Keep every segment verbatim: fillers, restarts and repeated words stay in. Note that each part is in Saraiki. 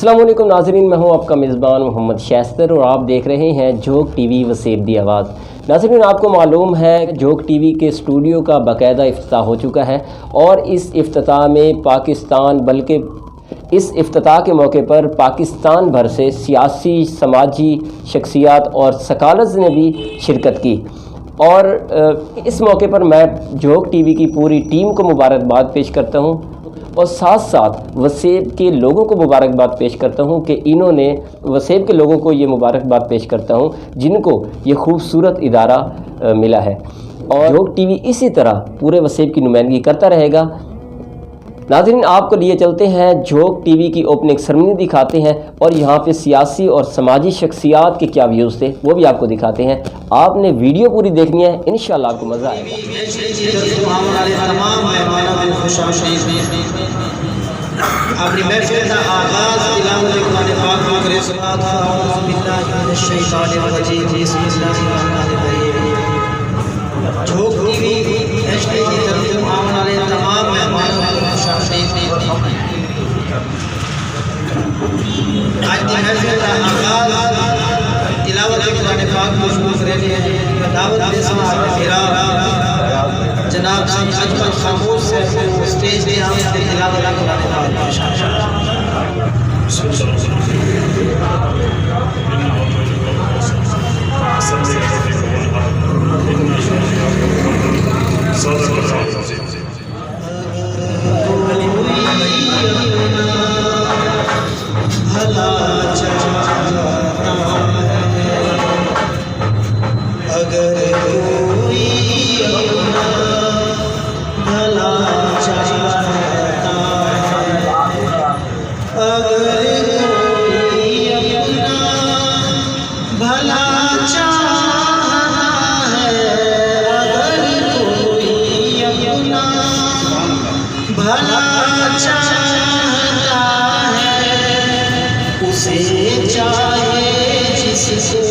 السلام علیکم ناظرین، میں ہوں آپ کا میزبان محمد شائستر اور آپ دیکھ رہے ہیں جھوک ٹی وی وسیب دی آواز۔ ناظرین، آپ کو معلوم ہے جھوک ٹی وی کے اسٹوڈیو کا باقاعدہ افتتاح ہو چکا ہے اور اس افتتاح میں پاکستان، بلکہ اس افتتاح کے موقع پر پاکستان بھر سے سیاسی، سماجی شخصیات اور سکالرز نے بھی شرکت کی۔ اور اس موقع پر میں جھوک ٹی وی کی پوری ٹیم کو مبارکباد پیش کرتا ہوں اور ساتھ ساتھ وسیب کے لوگوں کو مبارکباد پیش کرتا ہوں کہ انہوں نے وسیب کے لوگوں کو یہ مبارکباد پیش کرتا ہوں جن کو یہ خوبصورت ادارہ ملا ہے۔ اور جھوک ٹی وی اسی طرح پورے وسیب کی نمائندگی کرتا رہے گا۔ ناظرین، آپ کو لیے چلتے ہیں جھوک ٹی وی کی اوپننگ سرمنی دکھاتے ہیں اور یہاں پہ سیاسی اور سماجی شخصیات کے کیا ویوز تھے وہ بھی آپ کو دکھاتے ہیں۔ آپ نے ویڈیو پوری دیکھنی ہے، انشاءاللہ آپ کو مزہ آئے گا۔ اپنی محفل دا آغاز تلاوت قرآن پاک توں کرے۔ اعوذ باللہ من الشیطان الرجیم، بسم اللہ الرحمن الرحیم۔ جھوک ٹی وی ایچ ڈی دی طرف توں آوݨ والے تمام مہماناں کوں خوش آمدید۔ اڄ دی محفل دا آغاز تلاوت قرآن پاک توں شروع کریندے ہیں۔ دعوت ݙیساں اپݨے بھرا جناب سائیں اجمل خاموش صاحب کوں سٹیج تے آوݨ تے تلاوت قرآن پاک پیش کرن۔ اگر کوئی اپنا بھلا چاہتا ہے، اگر کوئی اپنا بھلا چاہتا ہے، اگر کوئی اپنا بھلا چاہتا ہے، اسے چاہے جس کو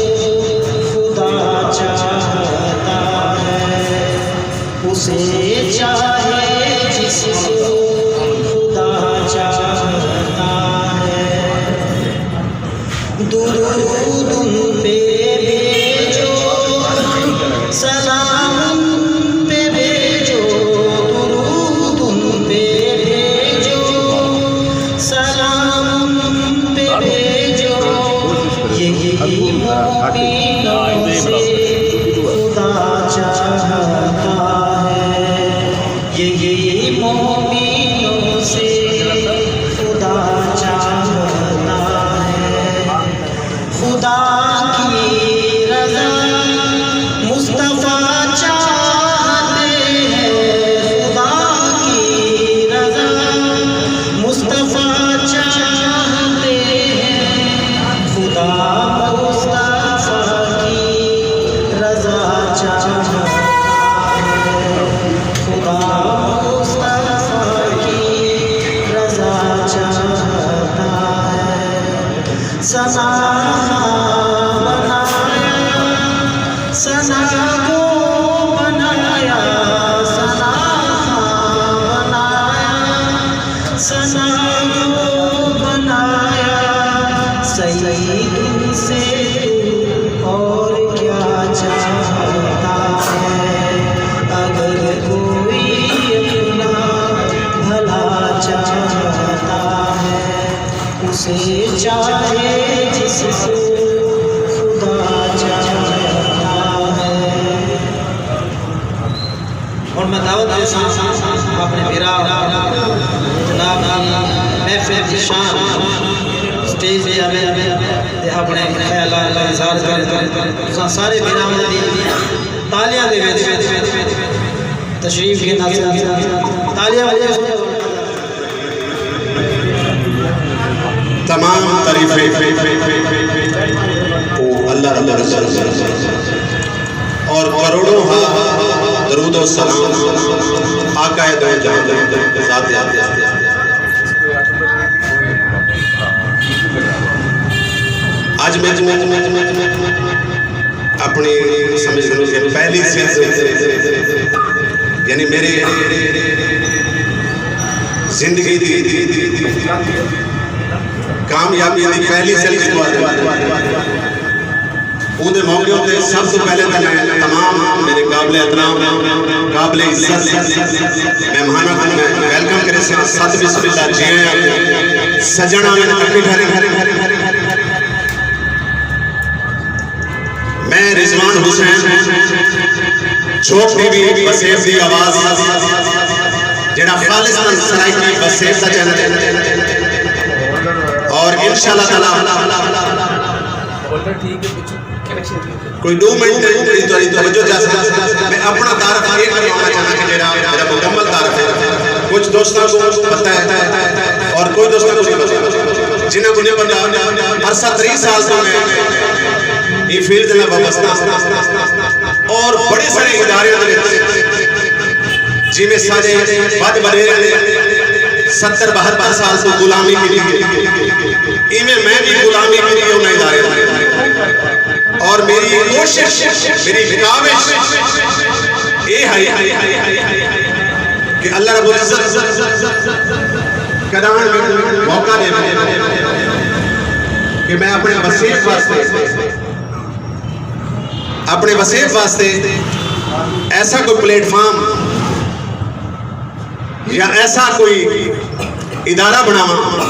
خدا چاہتا ہے، اسے چاہے جس کو خدا چاہتا ہے۔ درود ان پہ بھیجو، سلام ان پہ بھیجو، درود ان پہ بھیجو، سلام ان پہ بھیجو۔ یہی مومنوں سے خدا چاہتا ہے۔ یہی مومنوں سے خدا چاہتا ہے۔ خدا کی رضا مصطفیٰ چاہتے ہیں، خدا کی رضا مصطفیٰ چاہتے ہیں، خدا مصطفیٰ کی رضا چاہتا ہے، خدا مصطفیٰ کی رضا چاہتا ہے۔ ثنا بنایا، ثنا کو بنایا، ثنا بنایا، ثنا کو بنایا۔ سعید، تم سے تو اور کیا چاہتا ہے؟ اگر کوئی اپنا بھلا چاہتا ہے، اسے چاہے جس کو خدا چاہتا ہے۔ ہݨ میں دعوت ݙیساں اپݨے بھرا جناب دی محفل دی شان سٹیج تے آوے تے اپݨے خیالات دا اظہار کرے۔ تساں سارے بھراواں دی تالیاں دے وچ تشریف گھن آسن۔ تالیاں وڄاؤ۔ تمام تعریفیں او اللہ رب العزت اور کروڑوں ہا درود و سلام آقا دو جہان ذات۔ اڄ میں اپݨی سمجھ گھنوں کہ پہلی سندھ، یعنی میری زندگی دی کامیابی دی پہلی سیلفی گوا دے۔ اوندے موقع تے سب توں پہلے تاں میں تمام میرے قابل احترام، قابل عزت مہماناں کوں میں ویلکم کریساں۔ ست بسم اللہ، جی آیاں آکھوں۔ سڄݨ آون، اکٹھے ٹھہرے۔ میں رضوان حسین، جھوک ٹی وی وسیب دی آواز، جیڑھا خالصتاً سرائیکی وسیب دا چینل ہے۔ اور انشاءاللہ تعالیٰ کوئی ݙو منٹ تے میری تہاݙی توجہ چاہساں۔ میں اپݨا تعارف اے کرواوݨا چاہناں کہ جیڑھا میرا مکمل تعارف ہے، کجھ دوستاں کوں پتہ ہے اور کجھ دوستاں کوں نہیں پتہ۔ جنہاں کوں نہیں پتہ، عرصہ تریہہ سال توں میں ایں فیلڈ دے نال وابستہ ہاں اور بڑے سارے اداریاں دے وچ، جیویں ساݙے وݙ وݙیرے نے ستر بہتر سال توں غلامی کیتی ہے، ایویں میں وی غلامی کیتی ہے انہاں اداریاں دی۔ اور میری کوشش، میری کاوش اے ہئی کہ اللہ رب العزت کݙاہݨ میکوں موقع ݙیوے کہ میں اپݨے وسیب واسطے، اپݨے وسیب واسطے ایسا کوئی پلیٹ فارم یا ایسا کوئی ادارہ بݨاواں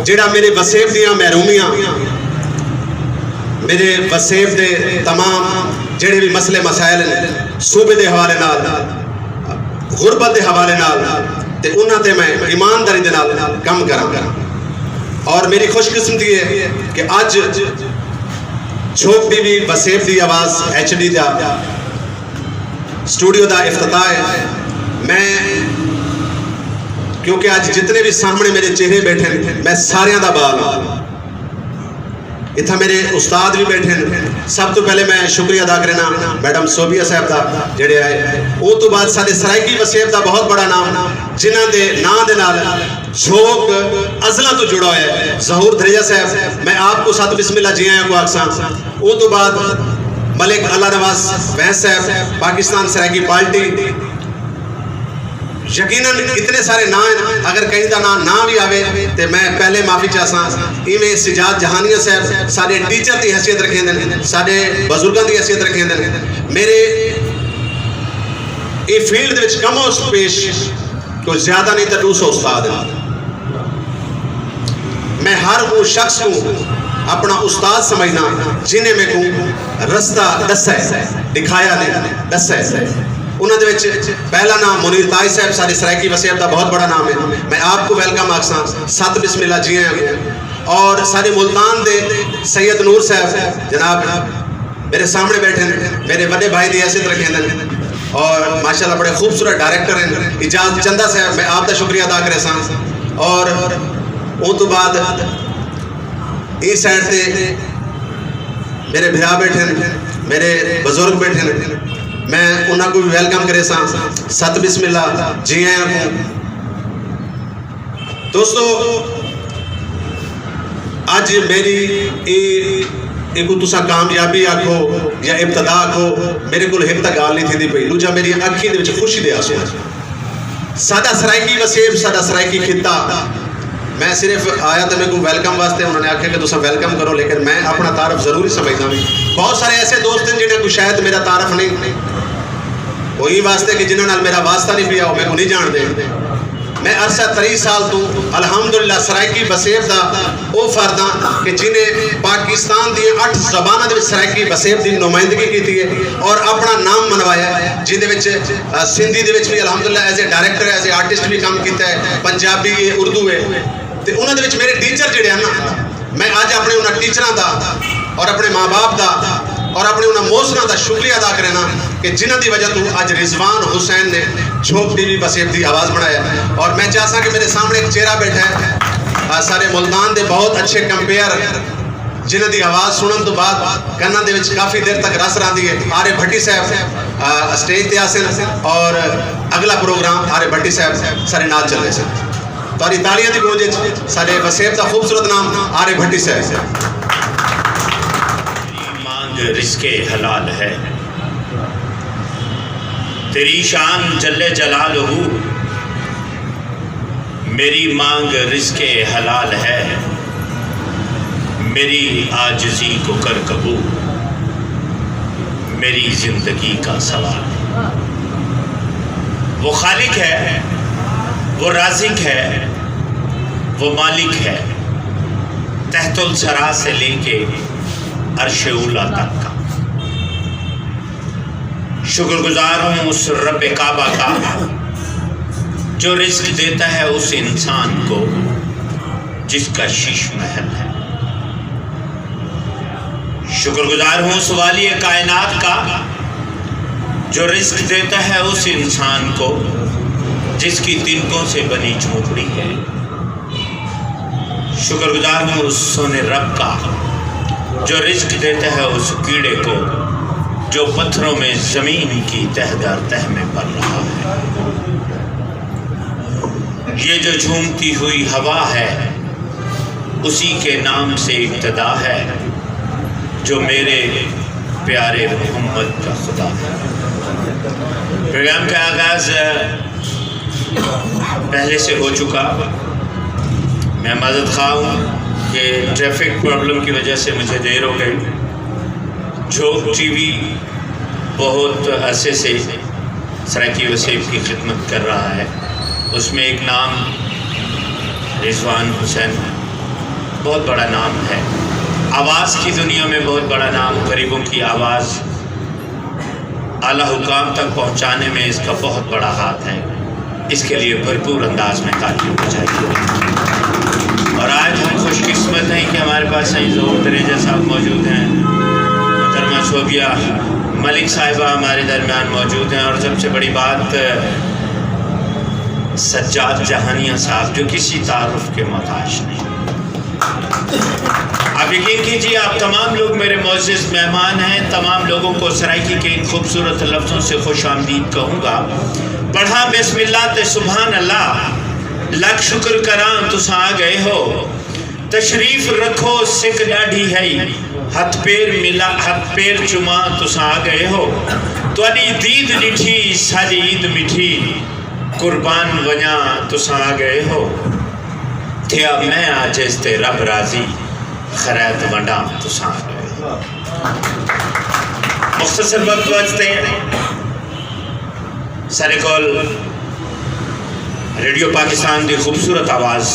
جیڑھا میرے وسیب دیاں محرومیاں، میرے وسیب دے تمام جیڑھے وی مسئلے مسائل ہن، صوبے دے حوالے نال، غربت دے حوالے نال، تے انہاں تے میں ایمانداری دے نال کم کراں۔ اور میری خوش قسمتی ہے کہ اڄ جھوک ٹی وی وسیب دی آواز ایچ ڈی دا اسٹوڈیو دا افتتاح ہے۔ میں، کیونکہ اڄ جتنے وی سامݨے میرے چہرے ٻیٹھے ہن، میں ساریاں دا ٻال ہاں۔ اتھاں میرے استاد وی ٻیٹھے ہن۔ سب توں پہلے میں شکریہ ادا کرینا میڈم صوبیہ صاحب دا، جیڑھے آئے۔ اوں توں بعد ساݙے سرائیکی وسیب دا بہت بڑا نام، جنہاں دے ناں دے نال جھوک ازلاں توں جڑا ہویا ہے۔ ظہور دھریجہ صاحب، میں آپ کوں ست بسم اللہ جی آیاں کوں آکھساں۔ اوں توں بعد ملک اللہ نواز وینس صاحب، پاکستان سرائیکی پارٹی۔ یقیناً اتنے سارے ناں ہن، اگر کہیں دا ناں نہ وی آوے تے میں پہلے معافی چاہساں۔ ایویں سجاد جہانیہ صاحب ساݙے ٹیچر دی حیثیت رکھیندن، ساݙے بزرگاں دی حیثیت رکھیندن۔ میرے اے فیلڈ دے وچ کم و بیش کوئی زیادہ نہیں تاں ݙو سو استاد ہن۔ میں ہر اوں شخص کوں اپݨا استاد سمجھداں جنہیں میکوں رستہ ݙسے، ݙکھایا نہیں، ݙسے۔ انہاں دے وچ پہلا ناں منیر تاج صاحب، ساݙے سرائیکی وسیب دا بہت بڑا نام ہے۔ میں آپ کوں ویلکم آکھساں، ست بسم اللہ جی آیاں کوں۔ اور ساݙے ملتان دے سید نور صاحب جناب، میرے سامݨے ٻیٹھے ہن، میرے وݙے بھائی دی حیثیت رکھیندن اور ماشاءاللہ بڑے خوبصورت ڈائریکٹر ہن۔ اعجاز چندہ صاحب، میں آپ دا شکریہ ادا کریساں۔ اور اوں توں بعد ایں سائیڈ تے میرے بھرا ٻیٹھے ہن، میرے بزرگ ٻیٹھے ہن، میں انہاں کوں وی ویلکم کریساں۔ ست بسم اللہ، جی آیاں کوں۔ دوستو، اڄ میری اے، اینکوں تساں کامیابی آکھو یا ابتدا آکھو، میرے کول ہک تاں ڳالھ نہیں تھیندی پئی، ݙوجھا میری اکھیں دے وچ خوشی دے آنسو ہن۔ ساݙا سرائیکی وسیب، ساݙا سرائیکی خطہ، میں صرف آیا تاں میکوں ویلکم واسطے انہاں نے آکھیا کہ تساں ویلکم کرو، لیکن میں اپݨا تعارف ضروری سمجھدا ہاں۔ بہت سارے ایسے دوست ہن جنہاں کوں شاید میرا تعارف نہیں، او ایں واسطے کہ جنہاں نال میرا واسطہ نہیں پیا، او میکوں نہیں ڄاݨدے۔ میں عرصہ تریہہ سال توں الحمدللہ سرائیکی وسیب دا او فرد ہاں کہ جنہیں پاکستان دیاں اٹھ زباناں دے وچ سرائیکی وسیب دی نمائندگی کیتی ہے اور اپݨا نام منوایا ہے، جیندے وچ، آ، سندھی دے وچ وی الحمدللہ as a director, as a artist وی کم کیتا ہے، پنجابی ہے، اردو ہے۔ تے انہاں دے وچ میرے ٹیچر جیڑھے ہن نا، میں اڄ اپݨے انہاں ٹیچراں دا اور اپݨے ماں باپ دا اور اپݨے انہاں موثراں دا شکریہ ادا کرینا کہ جنہاں دی وجہ توں اڄ رضوان حسین نے جھوک ٹی وی وسیب دی آواز بݨایا۔ اور میں چاہساں کہ میرے سامݨے ایک چہرہ ٻیٹھا ہے، آ، سارے ملتان دے بہت اچھے کمپیئر، جنہاں دی آواز سݨن توں بعد کناں دے وچ کافی دیر تک رس رہندی ہے۔ آر اے بھٹی صاحب، آ، اسٹیج تے آسن اور اڳلا پروگرام آر اے بھٹی صاحب سارے نال چلے سن۔ تہاݙی تالیاں دی گونج وچ ساݙے وسیب دا خوبصورت نام آر اے بھٹی صاحب۔ تیری مانگ رزق حلال ہے، تیری شان جل جلالہ۔ میری مانگ رزق حلال ہے، میری عاجزی کو کر قبول، میری زندگی کا سوال ہے۔ وہ خالق ہے، وہ رازق ہے، وہ مالک ہے، تحت الثری سے لے کے عرش اولی تک کا۔ شکر گزار ہوں اس رب کعبہ کا جو رزق دیتا ہے اس انسان کو جس کا شیش محل ہے۔ شکر گزار ہوں اس والی کائنات کا جو رزق دیتا ہے اس انسان کو جس کی تنکوں سے بنی جھونپڑی ہے۔ شکر گزار ہوں اس سونے رب کا جو رزق دیتا ہے اس کیڑے کو جو پتھروں میں زمین کی تہ در تہ میں پل رہا ہے۔ یہ جو جھومتی ہوئی ہوا ہے، اسی کے نام سے ابتدا ہے جو میرے پیارے محمد کا خدا ہے۔ پروگرام کا آغاز پہلے سے ہو چکا۔ میں معذرت خواہ ہوں کہ ٹریفک پرابلم کی وجہ سے مجھے دیر ہو گئی۔ جھوک ٹی وی بہت عرصے سے سرائیکی وسیب کی خدمت کر رہا ہے۔ اس میں ایک نام رضوان حسین بہت بڑا نام ہے، آواز کی دنیا میں بہت بڑا نام، غریبوں کی آواز اعلیٰ حکام تک پہنچانے میں اس کا بہت بڑا ہاتھ ہے۔ اس کے لیے بھرپور انداز میں تالیاں بجائیے۔ اور آج ہم خوش قسمت ہیں کہ ہمارے پاس سائیں ظہور دریجہ صاحب موجود ہیں، محترمہ صوبیہ ملک صاحبہ ہمارے درمیان موجود ہیں، اور سب سے بڑی بات، سجاد جہانیاں صاحب جو کسی تعارف کے محتاج نہیں۔ آپ یقین کیجیے، آپ تمام لوگ میرے معزز مہمان ہیں۔ تمام لوگوں کو سرائیکی کے ان خوبصورت لفظوں سے خوش آمدید کہوں گا۔ پڑھاں بسم اللہ تے سبحان اللہ، لکھ شکر کراں تساں آ گئے ہو۔ تشریف رکھو، سک ݙاڈھی ہئی، ہتھ پیر ملا، ہتھ پیر چماں تساں آ گئے ہو۔ تہاݙی دید ݙٹھی، ساݙی عید مٹھی، قربان ونڄاں تساں آ گئے ہو۔ تھیا میں عاجز تے رب راضی، خیرات ونڈاں تساں آ گئے ہو۔ مختصر وقت واسطے ساݙے کول ریڈیو پاکستان دی خوبصورت آواز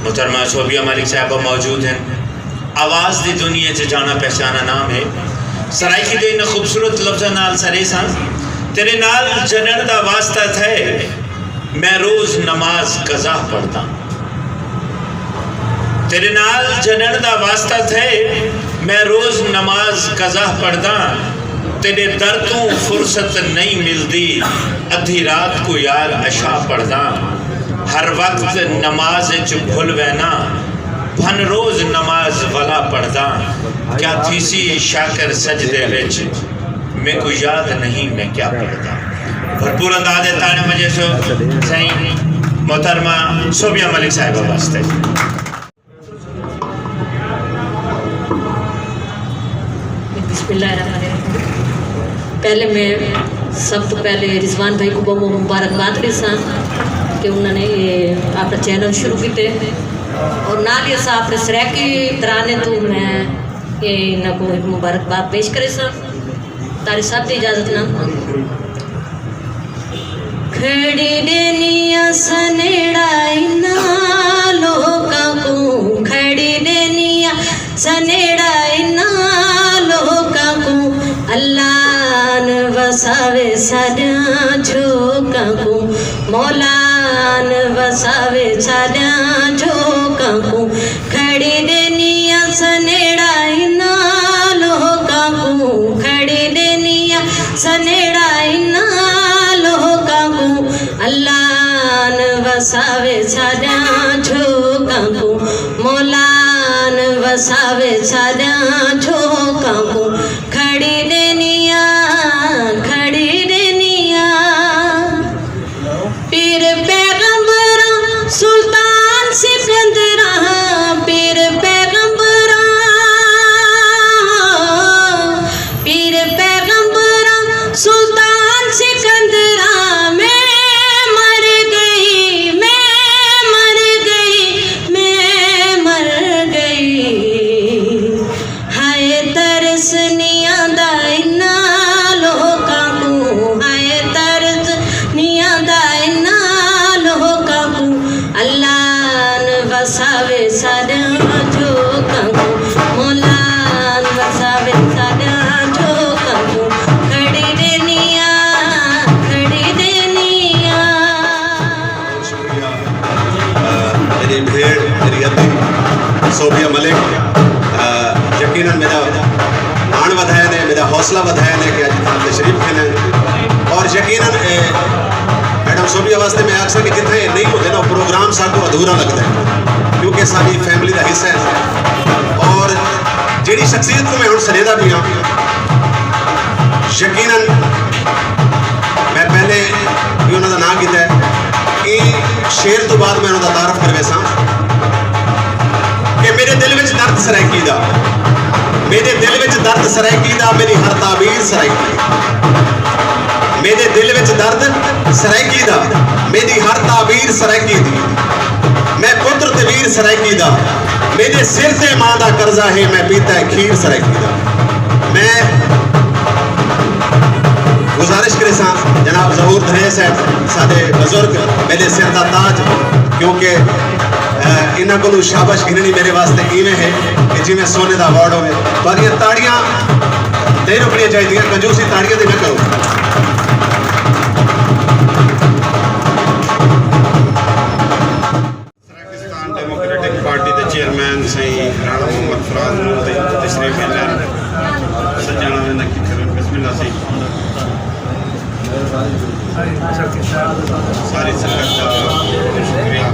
محترمہ صوبیہ ملک صاحبہ موجود ہیں۔ آواز دی دنیا چ جانا پہچانا نام ہے۔ سرائیکی دے انہاں خوبصورت لفظاں نال سریساں، تیرے نال جنڑ دا واسطہ تھئے، میں روز نماز قضا پڑھداں۔ تیݙے نال جݙݨ دا واسطہ تھئے، میں روز نماز قضا پڑھداں۔ تیݙے در توں فرصت نئیں ملدی، ادھی رات کوں یار عشاء پڑھداں۔ ہر وقت نماز اچ بھل وینداں، بھن روز نماز ولا پڑھداں۔ کیا تھیسی شاکر سجدے وچ، میکوں یاد نہیں میں کیا پڑھداں۔ بھرپور انداز دے تاڑے وڄے سو سائیں محترمہ صوبیہ ملک صاحبہ واسطے۔ بسم اللہ الرحمن الرحیم۔ پہلے میں سب تو پہلے رضوان بھائی کو بہت مبارکباد ݙیساں کہ انہوں نے یہ اپنا چینل شروع کیتے اور نال ہی اساں اپنے سرائیکی ترانے تو میں یہ انہاں کو ایک مبارکباد پیش کریساں۔ تہاݙی سب دی اجازت نال۔ کھڑی ݙینی آں سنیڑا انہاں لوکاں کوں، کھڑی ݙینی آں سنیڑا انہاں لوکاں کوں۔ اللہ آن وساوے ساݙیاں جھوکاں کوں، مولا آن وساوے ساݙیاں جھوکاں کوں۔ کھڑی ݙینی آں سنیڑا انہاں لوکاں کوں، کھڑی ݙینی آں سنیڑا انہاں لوکاں کوں۔ اللہ آن وساوے ساݙیاں جھوکاں کوں، مولا آن وساوے ساݙیاں جھوکاں کوں۔ کھڑی ݙینی آں، کھڑی ݙینی آں۔ پیر پیغمبراں، سلطان سکندراں، پیر پیغمبراں، پیر پیغمبراں، سلطان سکندراں، میں مر ڳئی، میں وساوے ساݙاں جھوکاں کوں، مولا وساوے ساݙاں جھوکاں کوں، کھڑی ݙیہنی آں، کھڑی ݙیہنی آں۔ بہت شکریہ، آ، میری بھیݨ، میری ادھی صوبیہ ملک، آ، یقیناً میݙا ماݨ ودھائے نے، میݙا حوصلہ ودھائے نے کہ اڄ تاں تشریف گھن آئے۔ اور یقیناً، اے، میڈم صوبیہ واسطے میں آکھساں کہ جتھاں اے نہیں ہوندے نا، او پروگرام ساکوں ادھورا لڳدا ہے، کیونکہ ساݙی فیملی دا حصہ ہے۔ اور جیڑھی شخصیت کوں میں ہݨ سݙیندا پیاں، یقیناً میں پہلے وی انہاں دا ناں گھدا ہے۔ ایں شعر توں بعد میں انہاں دا تعارف کرویساں کہ میݙے دل وچ درد سرائیکی دا، میݙے دل وچ درد سرائیکی دا، میݙی ہر تعبیر سرائیکی۔ میݙے دل وچ درد سرائیکی دا، میݙی ہر تعبیر سرائیکی دی۔ میں پتر تے ویر سرائیکی دا، میݙے سر تے ماں دا قرضہ ہے، میں پیتا ہے کھیر سرائیکی دا۔ میں گزارش کریساں جناب ظہور دھریے صاحب، ساݙے بزرگ، میݙے سر دا تاج، کیونکہ، اے، انہاں کولوں شاباش گھنݨی میݙے واسطے ایویں ہے کہ جیویں سونے دا ایوارڈ ہووے۔ تہاݙیاں تاڑیاں نہیں رکݨیاں چاہیدیاں، کنجوسی تاڑیاں دی نہ کرو۔ سراکستان ڈیموکریٹک پارٹی دے چیئرمین سئیں رانا محمد فراز نون دی تشریف گھن آئن۔ سڄاݨا ویندے کتھے وے؟ بسم اللہ سئیں۔ ساری سنگت دا شکریہ۔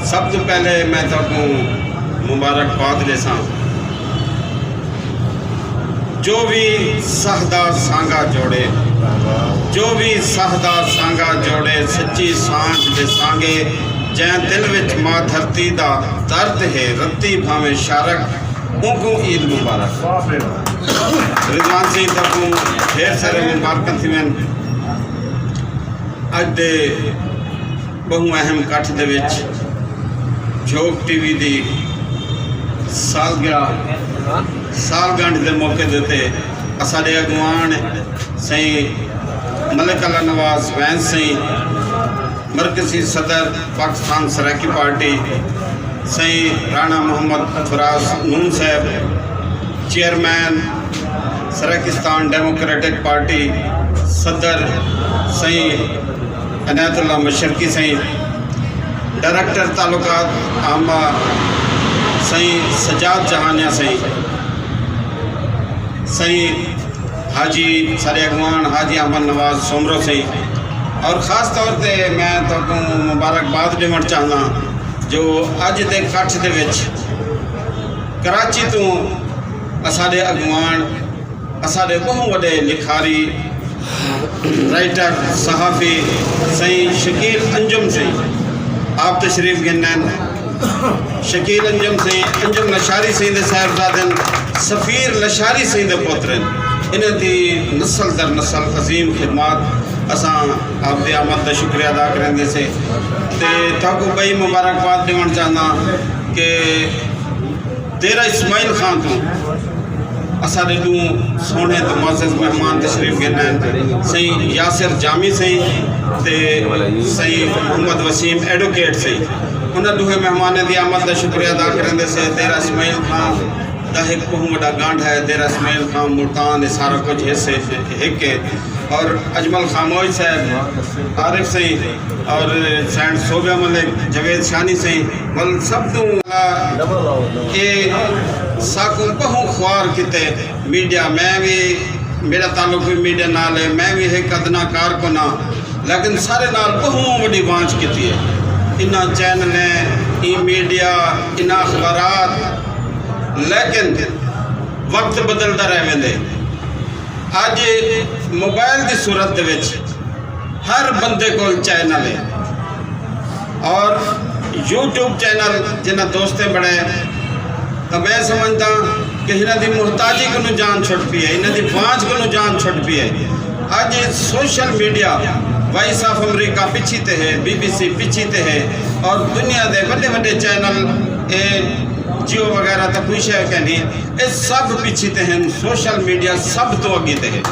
سب توں پہلے میں تہاکوں مبارکباد ݙیساں۔ جو وی ساہ دا سانگا جوڑے، جو وی ساہ دا سانگا جوڑے، سچی سانجھ دے سانگے، جئیں دل وچ ماء دھرتی دا درد ہے، رتی بھانویں شارک، اونکوں عید مبارک۔ رضوان سئیں، تہاکوں ڈھیر سارے مبارکاں تھیون۔ اڄ دے ٻہوں اہم کٹھ دے وچ جھوک ٹی وی دی سالگرہ، سالگنڈھ دے موقع دے اتے اساݙے اڳواݨ سئیں ملک اللہ نواز وینس سئیں، مرکزی صدر پاکستان سرائیکی پارٹی، سئیں رانا محمد فراز نون صاحب، چیئرمین سرائیکستان ڈیموکریٹک پارٹی، صدر سئیں عنایت اللہ مشرقی سئیں، ڈائریکٹر تعلقات عامہ سئیں سجاد جہانیہ سئیں، سئیں حاجی، ساݙے اڳواݨ حاجی احمد نواز سومرو سئیں، اور خاص طور تے میں تہاکوں مبارکباد ݙیوݨ چاہنداں جو اڄ دے کٹھ دے وچ کراچی توں اساݙے اڳواݨ، اساݙے ٻہوں وݙے لکھاری، رائٹر، صحافی سئیں شکیل انجم سئیں آپ تشریف گھن آئن۔ شکیل انجم سئیں، انجم لشاری سئیں دے صاحبزادے ہن، سفیر لشاری سئیں دے پتر ہن۔ انہاں دی نسل در نسل عظیم خدمات، اساں آپ دی آمد دا شکریہ ادا کریندے سے۔ تے تہاکوں ٻئی مبارکباد ݙیوݨ چاہنداں کہ دیرہ اسماعیل خان توں اساݙے ݙو سوہݨے تے معزز مہمان تشریف گھن آئن، سئیں یاسر جامی سئیں تے سئیں محمد وسیم ایڈوکیٹ سئیں۔ انہاں ݙوہیں مہمانیں دی آمد دا شکریہ ادا کریندے سے۔ دیرہ اسماعیل خان دا ہک ٻہوں وݙا ڳنڈھ ہے، دیرہ اسماعیل خان، ملتان، اے سارا کجھ حصے ہک ہے۔ اور اجمل خاموش صاحب، عارف سئیں اور سینٹ صوبیہ ملک، جاوید شانی سئیں، ول سب توں اے ساکوں ٻہوں خوار کیتے میڈیا، میں وی، میݙا تعلق وی میڈیا نال ہے، میں وی ہک ادنا کارکن ہاں، لیکن سارے نال ٻہوں وݙی وانچ کیتی ہے۔ انہاں چینلیں، ایں میڈیا، انہاں اخبارات، لیکن وقت بدلدا رہ ویندے۔ اڄ موبائل دی صورت دے وچ ہر بندے کول چینل ہے اور یوٹیوب چینل جنہاں دوستیں بݨائے، تاں میں سمجھداں کہ انہاں دی محتاجی کنوں جان چھٹ پئی ہے، انہاں دی وانچ کنوں جان چھٹ پئی ہے۔ اڄ social media, voice of America پچھی تے ہے، بی بی سی پچھی تے ہے اور دنیا دے وݙے وݙے چینل اے جیو وغیرہ تاں کوئی شے کائنی، اے سب پچھے تے ہن، سوشل میڈیا سب توں اڳے تے ہے۔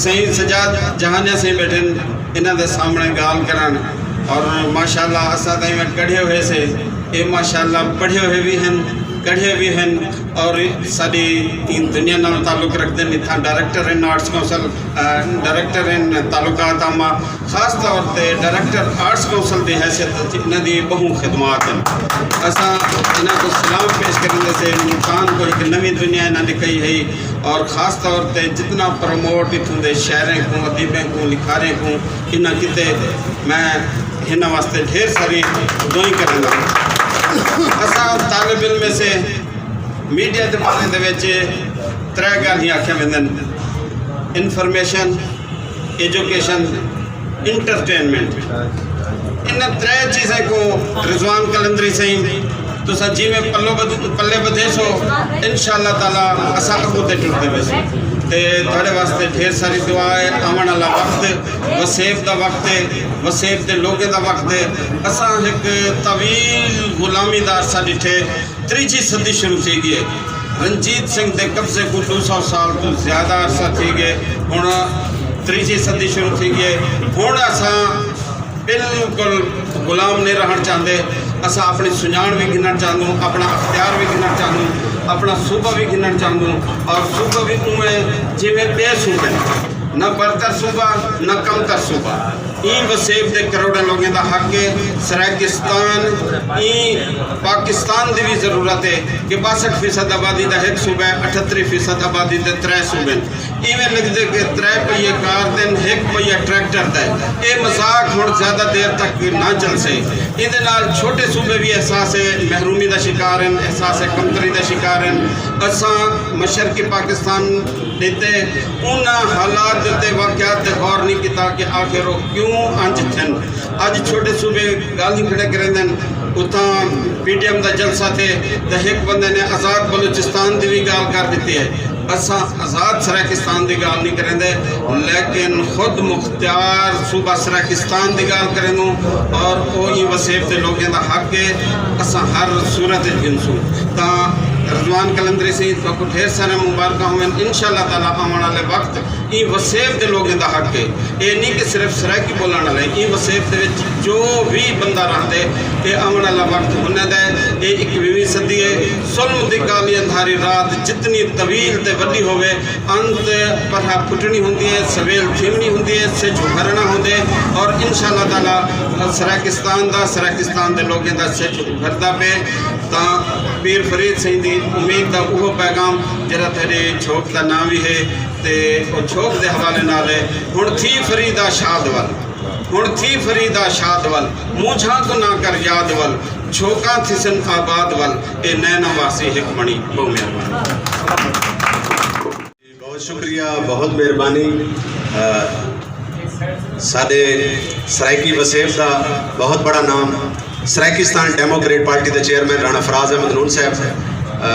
سئیں سجاد جہانیہ سئیں ٻیٹھن، انہاں دے سامݨے ڳالھ کرݨ، اور ماشاءاللہ اساں تاں ایویں کڑھے ہوئے سے، اے ماشاءاللہ پڑھے ہوئے وی ہن، کڑھے وی ہن، اور ساݙی ایں دنیا نال تعلق رکھدن۔ اتھاں ڈائریکٹر ہن آرٹس کونسل، آ، ڈائریکٹر ہن تعلقات عامہ، خاص طور تے ڈائریکٹر آرٹس کونسل دی حیثیت وچ انہاں دی ٻہوں خدمات ہن۔ اساں انہاں کوں سلام پیش کریندے سے، ملتان کوں ہک نویں دنیا انہاں ݙکھائی ہئی، اور خاص طور تے جتنا پروموٹ اتھوں دے شاعریں کوں، ادیبیں کوں، لکھاریں کوں انہاں کیتے میں انہاں واسطے ڈھیر ساری دعائیں کرینداں۔ اساں طالب علم سے، میڈیا دے بارے دے وچ ترے ڳالھیں آکھیاں ویندن، انفارمیشن، ایجوکیشن، انٹرٹینمنٹ۔ انہاں ترے چیزیں کوں رضوان قلندری سئیں تساں جیویں پلو بدھ-، پلے ٻدھیسو، انشاءاللہ تعالیٰ اساں اڳوں تے ٹردے ویسوں۔ تے تہاݙے واسطے ڈھیر ساری دعا ہے۔ آوݨ والا وقت وسیب دا وقت ہے، وسیب دے لوکیں دا وقت ہے۔ اساں ہک طویل غلامی دا عرصہ ݙٹھے، تریجھی صدی شروع تھی ڳئی ہے۔ رنجیت سنگھ دے قبضے کوں ݙو سو سال توں زیادہ عرصہ تھی ڳئے۔ ہݨ تریجھی صدی شروع تھی ڳئی ہے۔ ہݨ اساں بالکل غلام نہیں رہݨ چاہندے۔ اساں اپݨی سنڄاݨ وی گھنݨ چاہندوں، اپݨا اختیار وی گھنݨ چاہندوں، اپݨا صوبہ وی گھنݨ چاہندوں، اور صوبہ وی اونویں جیویں ٻئے صوبے ہن۔ نہ برتر صوبہ، نہ کمتر صوبہ۔ ایں وسیب دے کروڑیں لوگیں دا حق ہے۔ سرائیکستان ایں پاکستان دی وی ضرورت ہے کہ باسٹھ فیصد آبادی دا ہک صوبہ ہے، اٹھہتر فیصد آبادی دے ترے صوبے ہن۔ ایویں لڳدے کہ ترے پہیے کار دے ہن، ہک پہیہ ٹریکٹر دا ہے۔ اے مذاق ہݨ زیادہ دیر تک نہ چلسے۔ ایندے نال چھوٹے صوبے وی احساس محرومی دا شکار ہن، احساس کمتری دا شکار ہن۔ اساں مشرقی پاکستان ݙے تے انہاں حالات دے تے واقعات تے غور نہیں کیتا کہ آخر او کیوں انج تھن۔ اڄ چھوٹے صوبے ڳالھیں کھڑے کریندن، اتھاں پی ٹی ایم دا جلسہ تھے تے ہک بندے نے آزاد بلوچستان دی وی ڳالھ کر ݙتی ہے۔ اساں آزاد سرائیکستان دی ڳالھ نہیں کریندے، لیکن خود مختار صوبہ سرائیکستان دی ڳالھ کریندوں، اور او ایں وسیب دے لوکیں دا حق ہے، اساں ہر صورت وچ گھنسوں۔ تاں رضوان قلندری سئیں، تہاکوں ڈھیر سارے مبارکاں ہوون۔ انشاءاللہ تعالیٰ آوݨ والے وقت ایں وسیب دے لوکیں دا حق ہے۔ اے نہیں کہ صرف سرائیکی ٻولݨ والے، ایں وسیب دے وچ جو وی بندہ رہندے، اے آوݨ والا وقت ہنیں دا ہے۔ اے اکویہویں صدی ہے۔ ظلم دی کالی اندھاری رات جتنی طویل تے وݙی ہووے، انت پرہا پھٹݨی ہوندی ہے، سویل تھیوݨی ہوندی ہے، سجھ ابھرݨا ہوندے، اور انشاءاللہ تعالیٰ سرائیکستان دا، سرائیکستان دے لوکیں دا سجھ ابھردا پئے۔ تاں پیر فرید سئیں دی امید دا اوہو پیغام جیڑھا تہاݙے جھوک دا ناں وی ہے، تے او جھوک دے حوالے نال ہے۔ ہݨ تھی فریدا شاد ول، ہݨ تھی فریدا شاد ول، مونجھاں کوں نہ کر یاد ول، جھوکاں تھیسن آباد ول، اے نیناں واسی ہک مݨی۔ ٻہوں مہربانی۔ بہت شکریہ، بہت مہربانی۔ آ، ساݙے سرائیکی وسیب دا بہت بڑا نام، سرائیکستان ڈیموکریٹ پارٹی دے چیئرمین رانا فراز احمد نون صاحب، آ،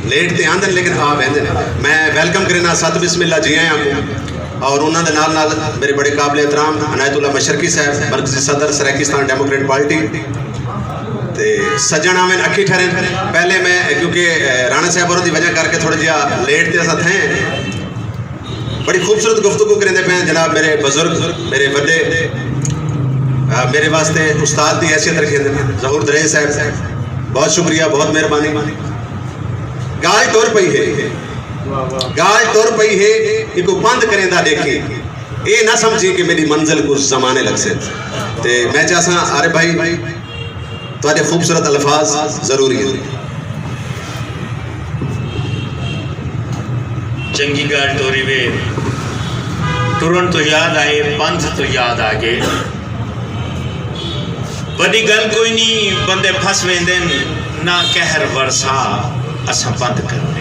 لیٹ تے آندن لیکن آ ویندن۔ میں ویلکم کرینا ست بسم اللہ جی آیاں کوں، اور انہاں دے نال نال میرے بڑے قابل احترام عنایت اللہ مشرقی صاحب، مرکزی صدر سرائیکستان ڈیموکریٹ پارٹی۔ تے سڄݨ آون اکھی ٹھرن۔ پہلے میں، کیونکہ، اے، رانا صاحب ہوراں دی وجہ کر کے تھوڑا جہا لیٹ تے اساں تھے ہیں۔ بڑی خوبصورت گفتگو کریندے پئے ہیں جناب، میرے بزرگ، میرے وݙے، آ، میرے واسطے استاد دی حیثیت رکھیندے ظہور دریں صاحب۔ بہت شکریہ، بہت مہربانی۔ ڳالھ ٹر پئی ہے، ڳالھ ٹر پئی ہے، ایکوں پندھ کریندا ݙیکھیں۔ اے نہ سمجھیں کہ میݙی منزل کوں زمانے لڳسن۔ تے میں چاہساں عارف بھائی، تہاݙے خوبصورت الفاظ ضروری ہن۔ چنڳی ڳالھ ٹوری وے، ٹرݨ توں یاد آئے، پندھ توں یاد آ ڳئے۔ وݙی ڳالھ کوئی نی، بندے پھس ویندن، نہ قہر ورسا اساں پندھ کرݨے۔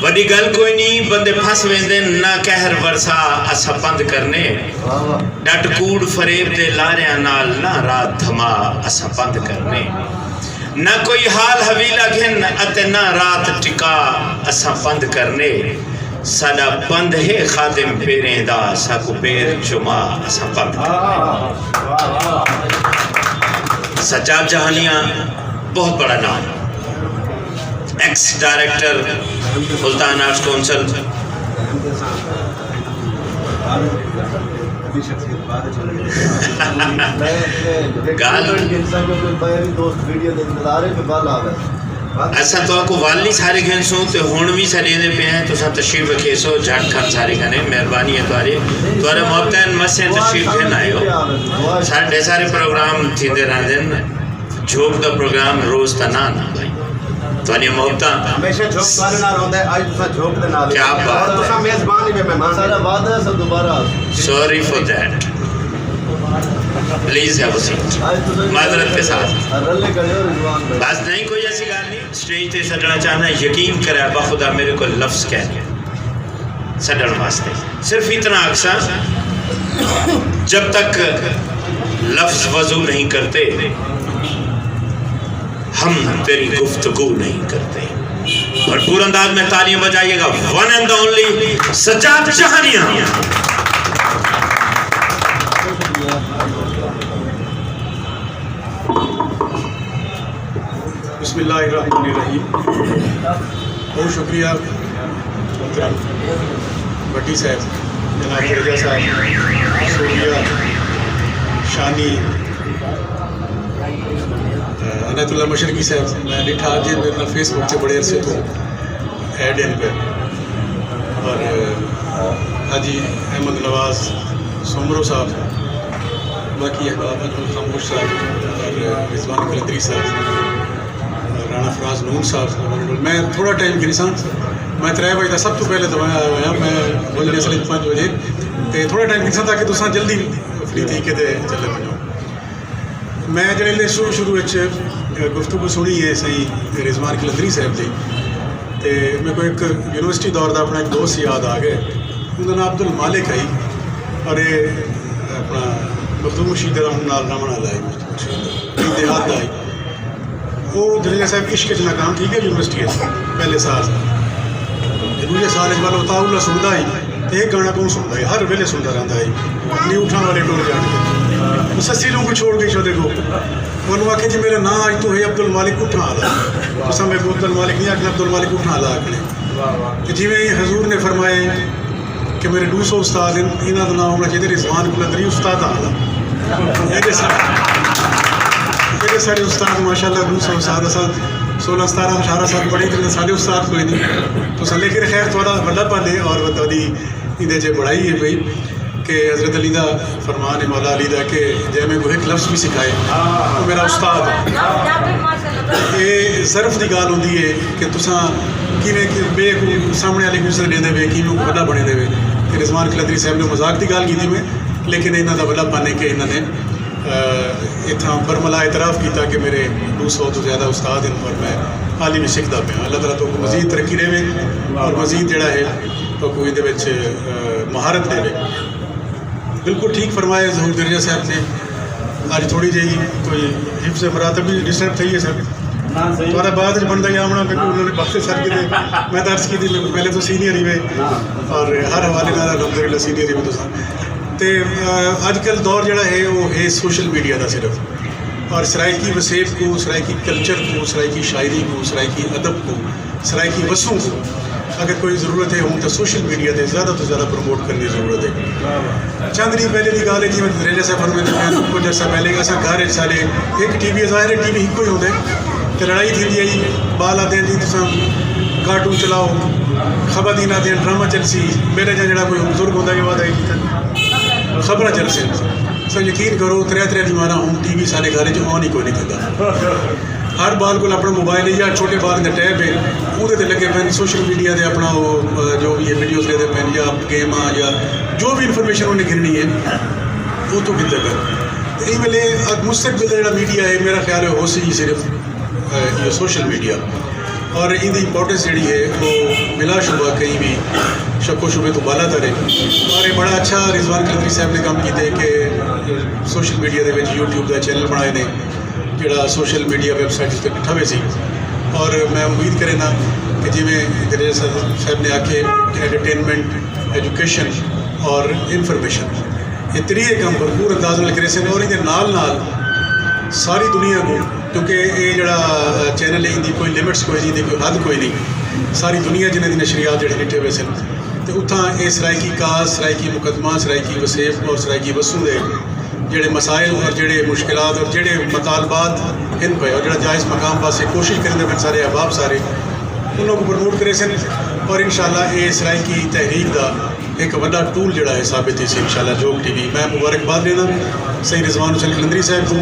وݙی ڳالھ کوئی نی، بندے پھس ویندن، نہ قہر ورسا اساں پندھ کرݨے۔ ݙٹ کوڑ فریب دے لاریاں نال نہ رات تھما اساں پندھ کرݨے۔ نہ کوئی حال حویلہ گھن اتے نہ رات ٹکا اساں پندھ کرݨے۔ ساݙا پندھ ہے خادم پیریں دا، ساکوں پیر چما اساں پندھ کریندے۔ سجاد جہانیاں بہت بڑا نام، x director Multan arts council. ڳالھ اساں تہاکوں ول وی سارے گھنسوں تے ہݨ وی سݙیندے پئے ہیں، تساں تشریف رکھیسو، جھٹ کھن سارے کھنے، مہربانی ہے تہاݙی۔ تہاݙے محبتاں مسیں تشریف گھن آئیو۔ ساݙے سارے پروگرام تھیندے رہندن۔ جھوک دا پروگرام روز تاں نہ آندا بھائی۔ تہاݙیاں محبتاں۔ ہمیشہ جھوک تہاݙے نال ہوندا ہے، اڄ تساں جھوک دے نال ہی۔ کیا بات اور ہے۔ تساں میزبان ہی پئے، مہمان۔ سارا وعدہ ہے، سب دوبارہ آسو۔ Sorry for that۔ Please have a seat۔ معذرت کے ساتھ۔ رلے کھڑے ہو رضوان بھائی۔ بس نہیں، کوئی ایسی ڳالھ نہیں۔ سٹیج تے سݙݨا چاہنا، یقین کرے بخدا میرے کول لفظ کائنی۔ سݙݨ واسطے صرف اتنا آکھساں، جب تک لفظ وضو نہیں کرتے، ہم تیری گفتگو نہیں کرتے۔ بھرپور انداز میں تالیاں بجائیے گا، ون اینڈ اونلی سجاد جہانیاں۔ بسم اللہ الرحمن الرحیم۔ بہت شکریہ محترم بھٹی صاحب، جناب جڈیجہ صاحب، صوبیہ شانی، عنایت اللہ مشرقی صاحب۔ میں ݙٹھا جے میرے نال فیس بک تے بڑے عرصے توں ایڈ ہن پئے، اور حاجی احمد نواز سومرو صاحب، باقی احباب اجمل خاموش صاحب اور رضوان قلندری صاحب، رانا فراز نون صاحب۔ میں تھوڑا ٹائم گھنساں، میں ترے بجے دا سب توں پہلے دوایا ہویا، میں بولنے صرف پنج بجے، تے تھوڑا ٹائم گھنساں تاکہ تساں جلدی فری تھی کے تے چلے ونڄو۔ میں جیڑھے ویلے شروع شروع وچ گفتگو سݨی ہے سائیں رضوان قلندری صاحب دی، تے میکوں ہک یونیورسٹی دور دا اپݨا ہک دوست یاد آ ڳئے۔ اوندا ناں عبدالمالک ہئی، اور اے اپݨا مخدوم مشید دے نال رہوݨ والا ہئی، دیہات دا ہئی۔ او جڈیجہ صاحب عشق اچ ناکام تھی ڳئے یونیورسٹی اچ پہلے سال۔ تے ݙوجھے سال اچ ول او عطاء اللہ سݨدا ہئی، تے ہک گانا کون سݨدا ہئی، ہر ویلے سݨدا رہندا ہئی، نی اٹھاں والے ٹر جان۔ او سسی نوں کوئی چھوڑ ڳئی شودے کوں۔ اونوں آکھے جی میرا ناں اڄ توں ہے عبدالمالک اٹھاں والا۔ تساں میکوں عبدالمالک نہیں آکھنا، عبدالمالک اٹھاں والا آکھݨے۔ تے جیویں حضور نے فرمایا کہ میرے ݙو سو استاد ہن، انہاں دا ناں ہونا چاہیے رضوان قلندری استاداں والا۔ ایݙے سارے، ایݙے سارے استاد ماشاءاللہ ݙو سو استاد، اساں سولہ، ستارہ، اٹھارہ سال پڑھے تے ساݙے استاد کوئی نہیں۔ تساں لیکن خیر تہاݙا وݙا پن ہے اور تہاݙی ایندے چ بڑائی ہے پئی کہ حضرت علی دا فرمان ہے، مولا علی دا، کہ جے میکوں ہک لفظ وی سکھائے، او میرا استاد ہے۔ اے ظرف دی ڳالھ ہوندی ہے کہ تساں کیویں کہ ٻئے کوں، سامݨے والے کوں عزت ݙیندے وے، کیویں کوں وݙا بݨیندے وے۔ تے رضوان قلندری صاحب نے مذاق دی ڳالھ کیتی میں، لیکن انہاں دا وݙا پن ہے کہ انہاں نے، آ، اتھاں برملا اعتراف کیتا کہ میرے ݙو سو توں زیادہ استاد ہن اور میں عالم سکھدا پیاں۔ اللہ تعالیٰ تہاکوں مزید ترقی ݙیوے اور مزید جیڑھا ہے تہاکوں ایندے وچ، آ، مہارت ݙیوے۔ بالکل ٹھیک فرمایا ظہور دریا صاحب نے۔ اڄ تھوڑی جئی کوئی حفظ مراتب وی ڈسٹرب تھئی ہے سر۔ نہ، صحیح۔ تہاݙا بعد وچ بݨدا ڳیا ہونا، کیونکہ انہاں نے بخش سر کیتے۔ میں تو عرض کیتی، میں پہلے تو سینئر ہی وے۔ ہاں۔ اور ہر حوالے نال الحمدللہ سینئر ہی وے تساں۔ تے، آ، اڄ کل دور جیڑھا ہے، وہ ہے سوشل میڈیا دا صرف۔ اور سرائیکی وسیب کوں، سرائیکی کلچر کوں، سرائیکی شاعری کوں، سرائیکی ادب کوں، سرائیکی وسوں کوں اگر کوئی ضرورت ہے ہن تاں سوشل میڈیا تے زیادہ توں زیادہ پروموٹ کرݨ دی ضرورت ہے۔ چند ݙینھ پہلے دی ڳالھ ہے، جیویں دریا صاحب فرمیندے پئے ہن، کجھ عرصہ پہلے اساں گھر وچ سارے ہک ٹی وی، ظاہر ہے ٹی وی ہکو ہی ہوندے، تے لڑائی تھیندی ہئی، ٻال آہدے ہن جی تساں کارٹون چلاؤ، خبر دین آہدے ہن ڈرامہ چلسی، میݙے جیہاں جیڑھا کوئی بزرگ ہوندا ہے او آہدا ہے جی خبراں چلسن۔ سر یقین کرو، ترے ترے ݙینہہ ہن ٹی وی سارے گھر وچ آن ہی کوئی نہیں تھیندا۔ ہر ٻال کول اپݨا موبائل ہے یا چھوٹے ٻال دا ٹیب ہے، اوندے تے لڳے پئے ہن سوشل میڈیا تے اپݨا او، آ، جو وی ہے ویڈیوز ݙیندے پئے ہن یا گیماں یا جو وی انفارمیشن انہیں گھنݨی ہے، او توں گھندے پئے ہن۔ تے ایں ویلے اڳ مستقبل دا جیڑھا میڈیا ہے، میرا خیال ہے ہوسی ہی صرف، آ، ایہو سوشل میڈیا۔ اور ایندی امپورٹنس جیڑھی ہے، او بلا شبہ کہیں وی شک و شبے توں بالاتر ہے۔ اور اے بڑا اچھا رضوان قلندری صاحب نے کم کیتے کہ سوشل میڈیا دے وچ یوٹیوب دا چینل بݨائے نے، جیڑھا سوشل میڈیا ویب سائٹ تے ݙٹھا ویسی۔ اور میں امید کرینداں کہ جیویں جڈیجہ صاحب نے آکھے کہ انٹرٹینمنٹ، ایجوکیشن اور انفارمیشن، یہ تریہے کم بھرپور انداز نال کریسن، اور ان دے نال نال ساری دنیا کو، کیونکہ یہ جڑا چینل ہے، ان دی کوئی لمٹس کوئی نہیں، ان دی کوئی حد کوئی نہیں، ساری دنیا جنہاں دی نشریات جڑے ڈٹھے ہوئے سن، تے اتھاں یہ سرائیکی کاز، سرائیکی مقدمہ، سرائیکی وسیب اور سرائیکی وسوں دے جڑے مسائل اور جڑے مشکلات اور جڑے مطالبات ہن پئے اور جڑا جائز مقام واسطے کوشش کریندے پن سارے احباب سارے، انہاں کو پروموٹ کریسن، اور انشاءاللہ یہ سرائیکی تحریک دا ایک وڈا ٹول جڑا ہے ثابت تھیسی انشاءاللہ۔ جھوک ٹی وی، میں مبارکباد ڈینا سئیں رضوان حسین قلندری صاحب کو۔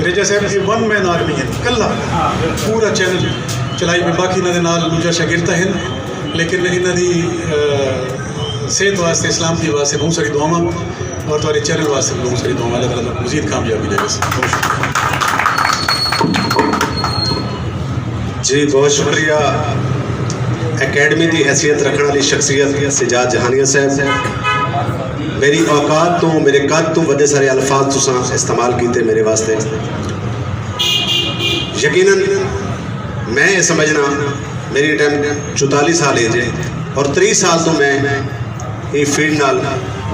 رجا صاحب یہ ون مین آرمی ہے، کلا پورا چینل چلائی پئے، باقی انہاں دے نال ݙوجھا شاگرد تاں ہن، لیکن انہاں دی، آ، صحت واسطے، سلامتی واسطے بہت ساری دعاواں، اور تہاݙے چینل واسطے بہت ساری دعاواں۔ اللہ تعالیٰ تہاکوں مزید کامیابی ݙیوے۔ جی، بہت شکریہ۔ اکیڈمی دی حیثیت رکھݨ والی شخصیت سجاد جہانیہ صاحب، میری اوقات توں، میرے قد توں وݙے سارے الفاظ تساں استعمال کیتے میرے واسطے۔ یقیناً میں یہ سمجھنا، میری ٹائم چوتالیس سال ایج ہے، اور تریہہ سال تو میں یہ فیلڈ نال،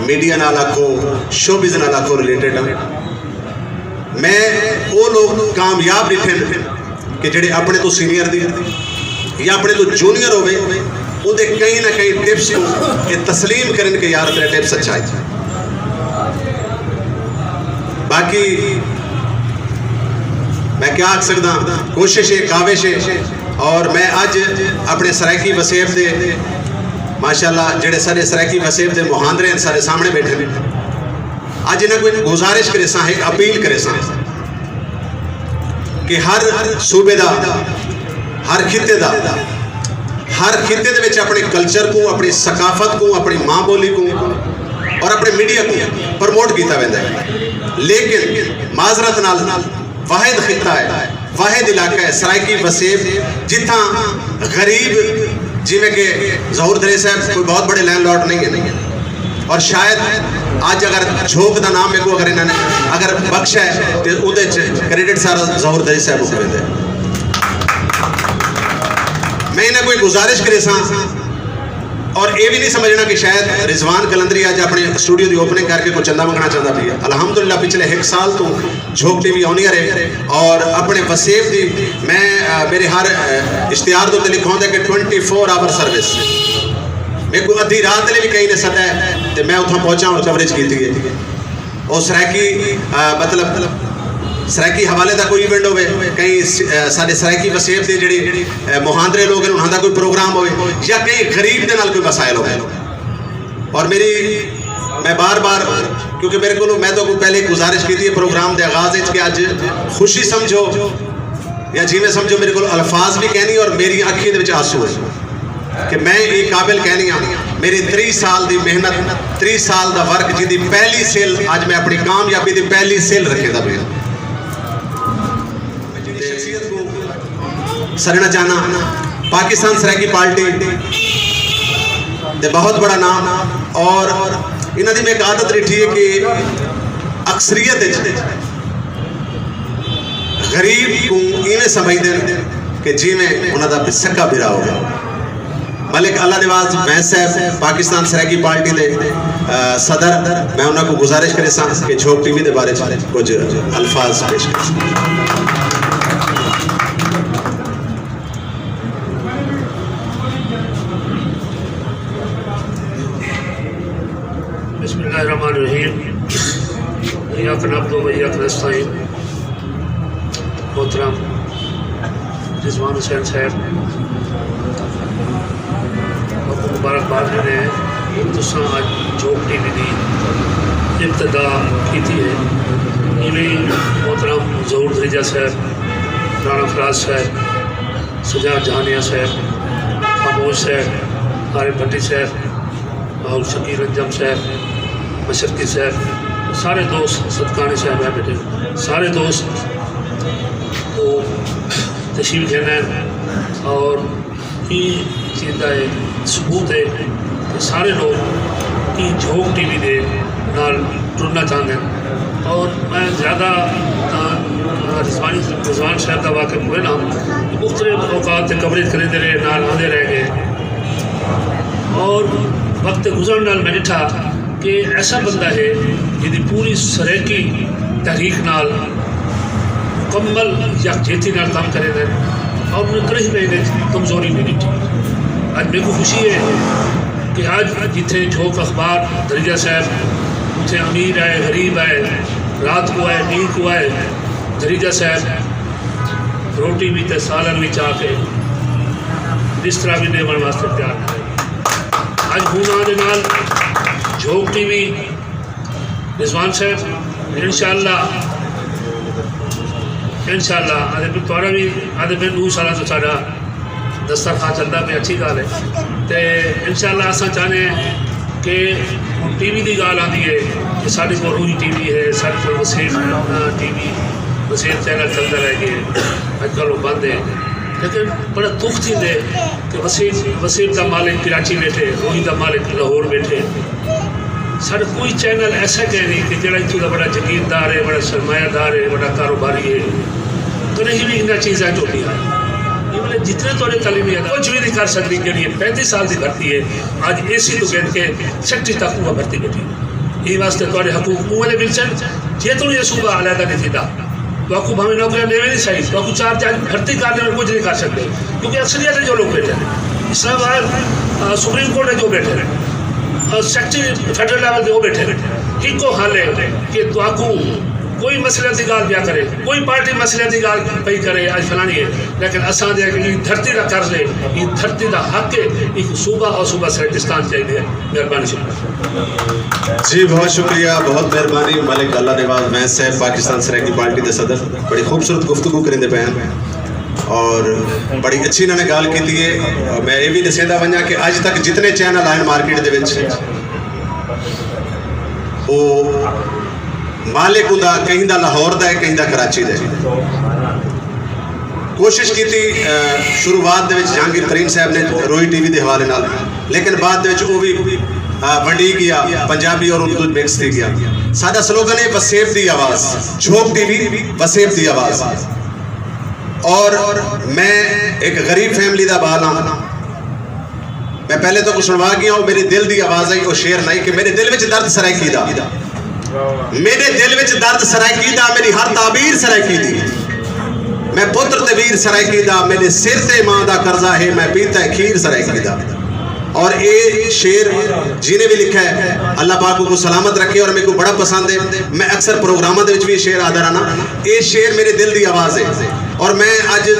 میڈیا نال آکھو، شوبز نال آکھو، ریلیٹڈ ہاں۔ میں وہ لوگ کامیاب ݙٹھے کہ جڑے اپنے تو سینئر دی یا اپنے تو جونیئر ہوئے، اندے کہیں نہ کہیں ٹپس کو یہ تسلیم کرن کہ یار تیرا ٹپس اچھا ہے۔ باقی میں کیا آکھ سکدا، کوشش ہے، کاوش ہے، اور میں اج اپنے سرائیکی وسیب دے، ماشاءاللہ، جڑے سارے سرائیکی وسیب دے مہاندرے ہیں، سارے سامنے بیٹھے ہیں۔ اج انہاں کو ایک گزارش کریساں، ایک اپیل کریساں کہ ہر صوبے دا، ہر خطے دا، ہر خطے دے وچ اپنے کلچر کو، اپنی ثقافت کو، اپنی ماں بولی کو اور اپنے میڈیا کو پروموٹ کیتا ویندا ہے۔ لیکن معذرت نال، واحد خطہ ہے، واحد علاقہ ہے سرائیکی وسیب، جتھاں غریب، جویں کہ ظہور دھریجہ صاحب کوئی بہت بڑے لینڈ لارڈ نہیں ہے، اور شاید اج اگر جھوک دا نام میکوں اگر انہاں نے اگر بخشا ہے تے اوندے چ کریڈٹ سارا ظہور دھریجہ صاحب کو ویندے۔ میں انہاں کو ایک گزارش کریساں، اور یہ بھی نہیں سمجھنا کہ شاید رضوان قلندری اج اپنے اسٹوڈیو دی اوپننگ کر کے کوئی چندہ منگنا چاہتا پیا۔ الحمدللہ پچھلے ایک سال تو جھوک ٹی وی آن ایئر ہے، اور اپنے وسیب دی میں، آ، میرے ہر، آ، اشتہار دے اتنے لکھا ہوندا ہے کہ ٹوئنٹی فور آور سروس۔ میکوں ادھی رات نے بھی کہیں نے سدا ہے تے میں اتھاں پہنچا اور کوریج کیتی ہے۔ او سرائیکی، آ، مطلب سرائیکی حوالے دا کوئی ایونٹ ہوے، کہیں س-، آ، ساڈے سرائیکی وسیب دے جڑے، آ، مہاندرے لوگ ہیں، انہاں دا کوئی پروگرام ہوے، یا کہیں غریب دے نال کوئی مسائل ہوے۔ اور میری، میں بار بار، کیونکہ میرے کو، میں تو کو پہلے ایک گزارش کی تھی پروگرام دے آغاز وچ کہ اج خوشی سمجھو یا جیویں سمجھو، میرے کو الفاظ بھی کہنی اور میری اکھیں دے وچ آنسو ہے کہ میں یہ قابل کہنی ہاں۔ میرے تریہہ سال دی محنت، تریہہ سال دا ورک، جی دی پہلی سیل، اج میں اپنی کامیابی دی پہلی سیل رکھے دا پیا۔ سرنا چاہنا پاکستان سرائیکی پارٹی دے بہت بڑا نام، اور انہاں دی میں ایک عادت ڈٹھی ہے کہ اکثریت وچ غریب کوں ایویں سمجھدے ہن کہ جیویں انہاں دا سکا بھرا ہووے۔ ملک اللہ نواز وینس صاحب، پاکستان سرائیکی پارٹی دے، آ، صدر، میں انہاں کوں گزارش کریساں کہ جھوک ٹی وی دے بارے چ کچھ الفاظ پیش کرن۔ بسم اللہ الرحمن الرحیم۔ ایاک نعبد و ایاک نستعین۔ محترم رضوان حسین صاحب، آپ کو مبارکباد ݙیندے ہیں کہ تساں اڄ جھوک ٹی وی دی ابتدا کیتی ہے۔ ایویں محترم ظہور دھریجہ صاحب، رانا فراز صاحب، سجاد جہانیہ صاحب، خاموش صاحب، عارف بھٹی صاحب، اور شکیل انجم صاحب، مشرقی صاحب، سارے دوست، صدقانی صاحب ہیں بیٹھے، سارے دوست کو تشریف گھن ہیں، اور یہ چیز دا ایک ثبوت ہے کہ سارے لوگ کی جھوک ٹی وی دے نال ٹرنا چاہتے ہیں۔ اور میں زیادہ، آ، رضوان رضوان صاحب دا واقف ہوئے نا، مختلف اوقات تے کوریج کریندے رہے، نال آندے رہ گئے۔ اور وقت گزرن نال میں ݙٹھا کہ ایسا بندہ ہے جس دی پوری سرائیکی تحریک نال مکمل یکجہتی نال کم کرے دے اور انہیں کہیں میں کمزوری نہیں ݙٹھی۔ اڄ میکوں خوشی ہے کہ اڄ جتھے جھوک اخبار، دھریجہ صاحب، اتھے امیر آئے، غریب آئے، رات کوں آئے، ݙینہہ کوں آئے، دھریجہ صاحب روٹی وی تے سالن وی چا کے بسترا وی ݙیوݨ واسطے تیار کھڑے۔ اڄ ہوناں دے نال جھوک ٹی وی، رضوان صاحب، انشاءاللہ، انشاءاللہ، آدھے پھر تہاݙا وی، آدھے پھر ݙو سالاں توں ساݙا دسترخوان چلدا پیا، اچھی ڳالھ ہے۔ تے انشاءاللہ اساں چاہنے ہیں کہ ہݨ ٹی وی دی ڳالھ آندی ہے کہ ساݙے کول روہی ٹی وی ہے، ساݙے کول وسیم، آ، ٹی وی، وسیم چینل چلدا رہ ڳئے، اڄ کل وہ بند ہے۔ لیکن بڑا دکھ تھیندے کہ وسیم، وسیم دا مالک کراچی ٻیٹھے، روہی دا مالک لاہور ٻیٹھے۔ ساݙا کوئی چینل ایسا کائنی کہ جیڑھا اتھوں دا وݙا جاگیردار ہے، وݙا سرمایہ دار ہے، وݙا کاروباری ہے، کݙاہیں وی انہاں چیزاں چ نہیں آیا۔ ایں ویلے جتنے تہاݙے تعلیمی ادارے کجھ وی نہیں کر سڳدی، جیڑھی اے پینتی سال دی بھرتی ہے، اڄ اے سی توں گھن کے سیکرٹری تک اوہا بھرتی ٻیٹھی۔ ایں واسطے تہاݙے حقوق اوویں دے ملسن، جے توں اے صوبہ علیحدہ نہیں تھیندا۔ تہاکوں بھاویں نوکریاں ݙیوے نہیں سہی، تہاکوں چار چار بھرتی کر ݙیوے، کجھ نہیں کر سڳدے، کیونکہ اکثریت ہے جو لوگ ٻیٹھے ہیں۔ اسلام آباد، آ، سپریم کورٹ ہے جو ٻیٹھے ہیں، آ، سیکرٹری فیڈرل لیول تے وہ ٻیٹھے ہیں۔ ہکو حل ہے کہ تہاکوں کوئی مسئلے دی ڳالھ پیا کرے، کوئی پارٹی مسئلے دی ڳالھ پئی کرے، اڄ فلانی ہے، لیکن اساں دے ایں دھرتی دا قرض ہے، ایں دھرتی دا حق ہے، ایک صوبہ اور صوبہ سرائیکستان چاہیے۔ مہربانی، شکریہ۔ جی، بہت شکریہ، بہت مہربانی۔ ملک اللہ نواز وینس صاحب، پاکستان سرائیکی پارٹی دے صدر، بڑی خوبصورت گفتگو کریندے پئے ہیں اور بڑی اچھی انہاں نے ڳالھ کیتی ہے۔ میں یہ بھی ݙسیندا ونڄاں کہ اڄ تک جتنے چینل آئے مارکیٹ دے وچ، وہ مالک اوندا کہیں دا لاہور دا ہے، کہیں دا کراچی دا ہے۔ کوشش کیتی، آ، شروعات دے وچ جہانگیر ترین صاحب نے روہی ٹی وی دے حوالے نال، لیکن بعد دے وچ او وی، آ، ونڈی ڳیا، پنجابی اور اردو مکس تھی ڳیا۔ ساݙا سلوگن ہے وسیب دی آواز، جھوک ٹی وی وسیب دی آواز۔ اور میں ایک غریب فیملی دا ٻال ہاں۔ میں پہلے تہاکوں سݨوا ڳیا، وہ میرے دل دی آواز آئی، وہ شعر نہیں کہ میرے دل وچ درد سرائیکی دا، میرے دل وچ درد سرائیکی دا، میری ہر تعبیر سرائیکی دی۔ میں پتر تے ویر سرائیکی دا، میرے سر تے ماں دا قرضہ ہے، میں پیتا ہے کھیر سرائیکی دا۔ اور اے شعر جنہیں بھی لکھا ہے، اللہ پاک کو سلامت رکھے، اور میرے کو بڑا پسند ہے۔ میں اکثر پروگراماں دے وچ بھی شعر آدا رہنا۔ اے شعر میرے دل دی آواز ہے۔ اور میں اج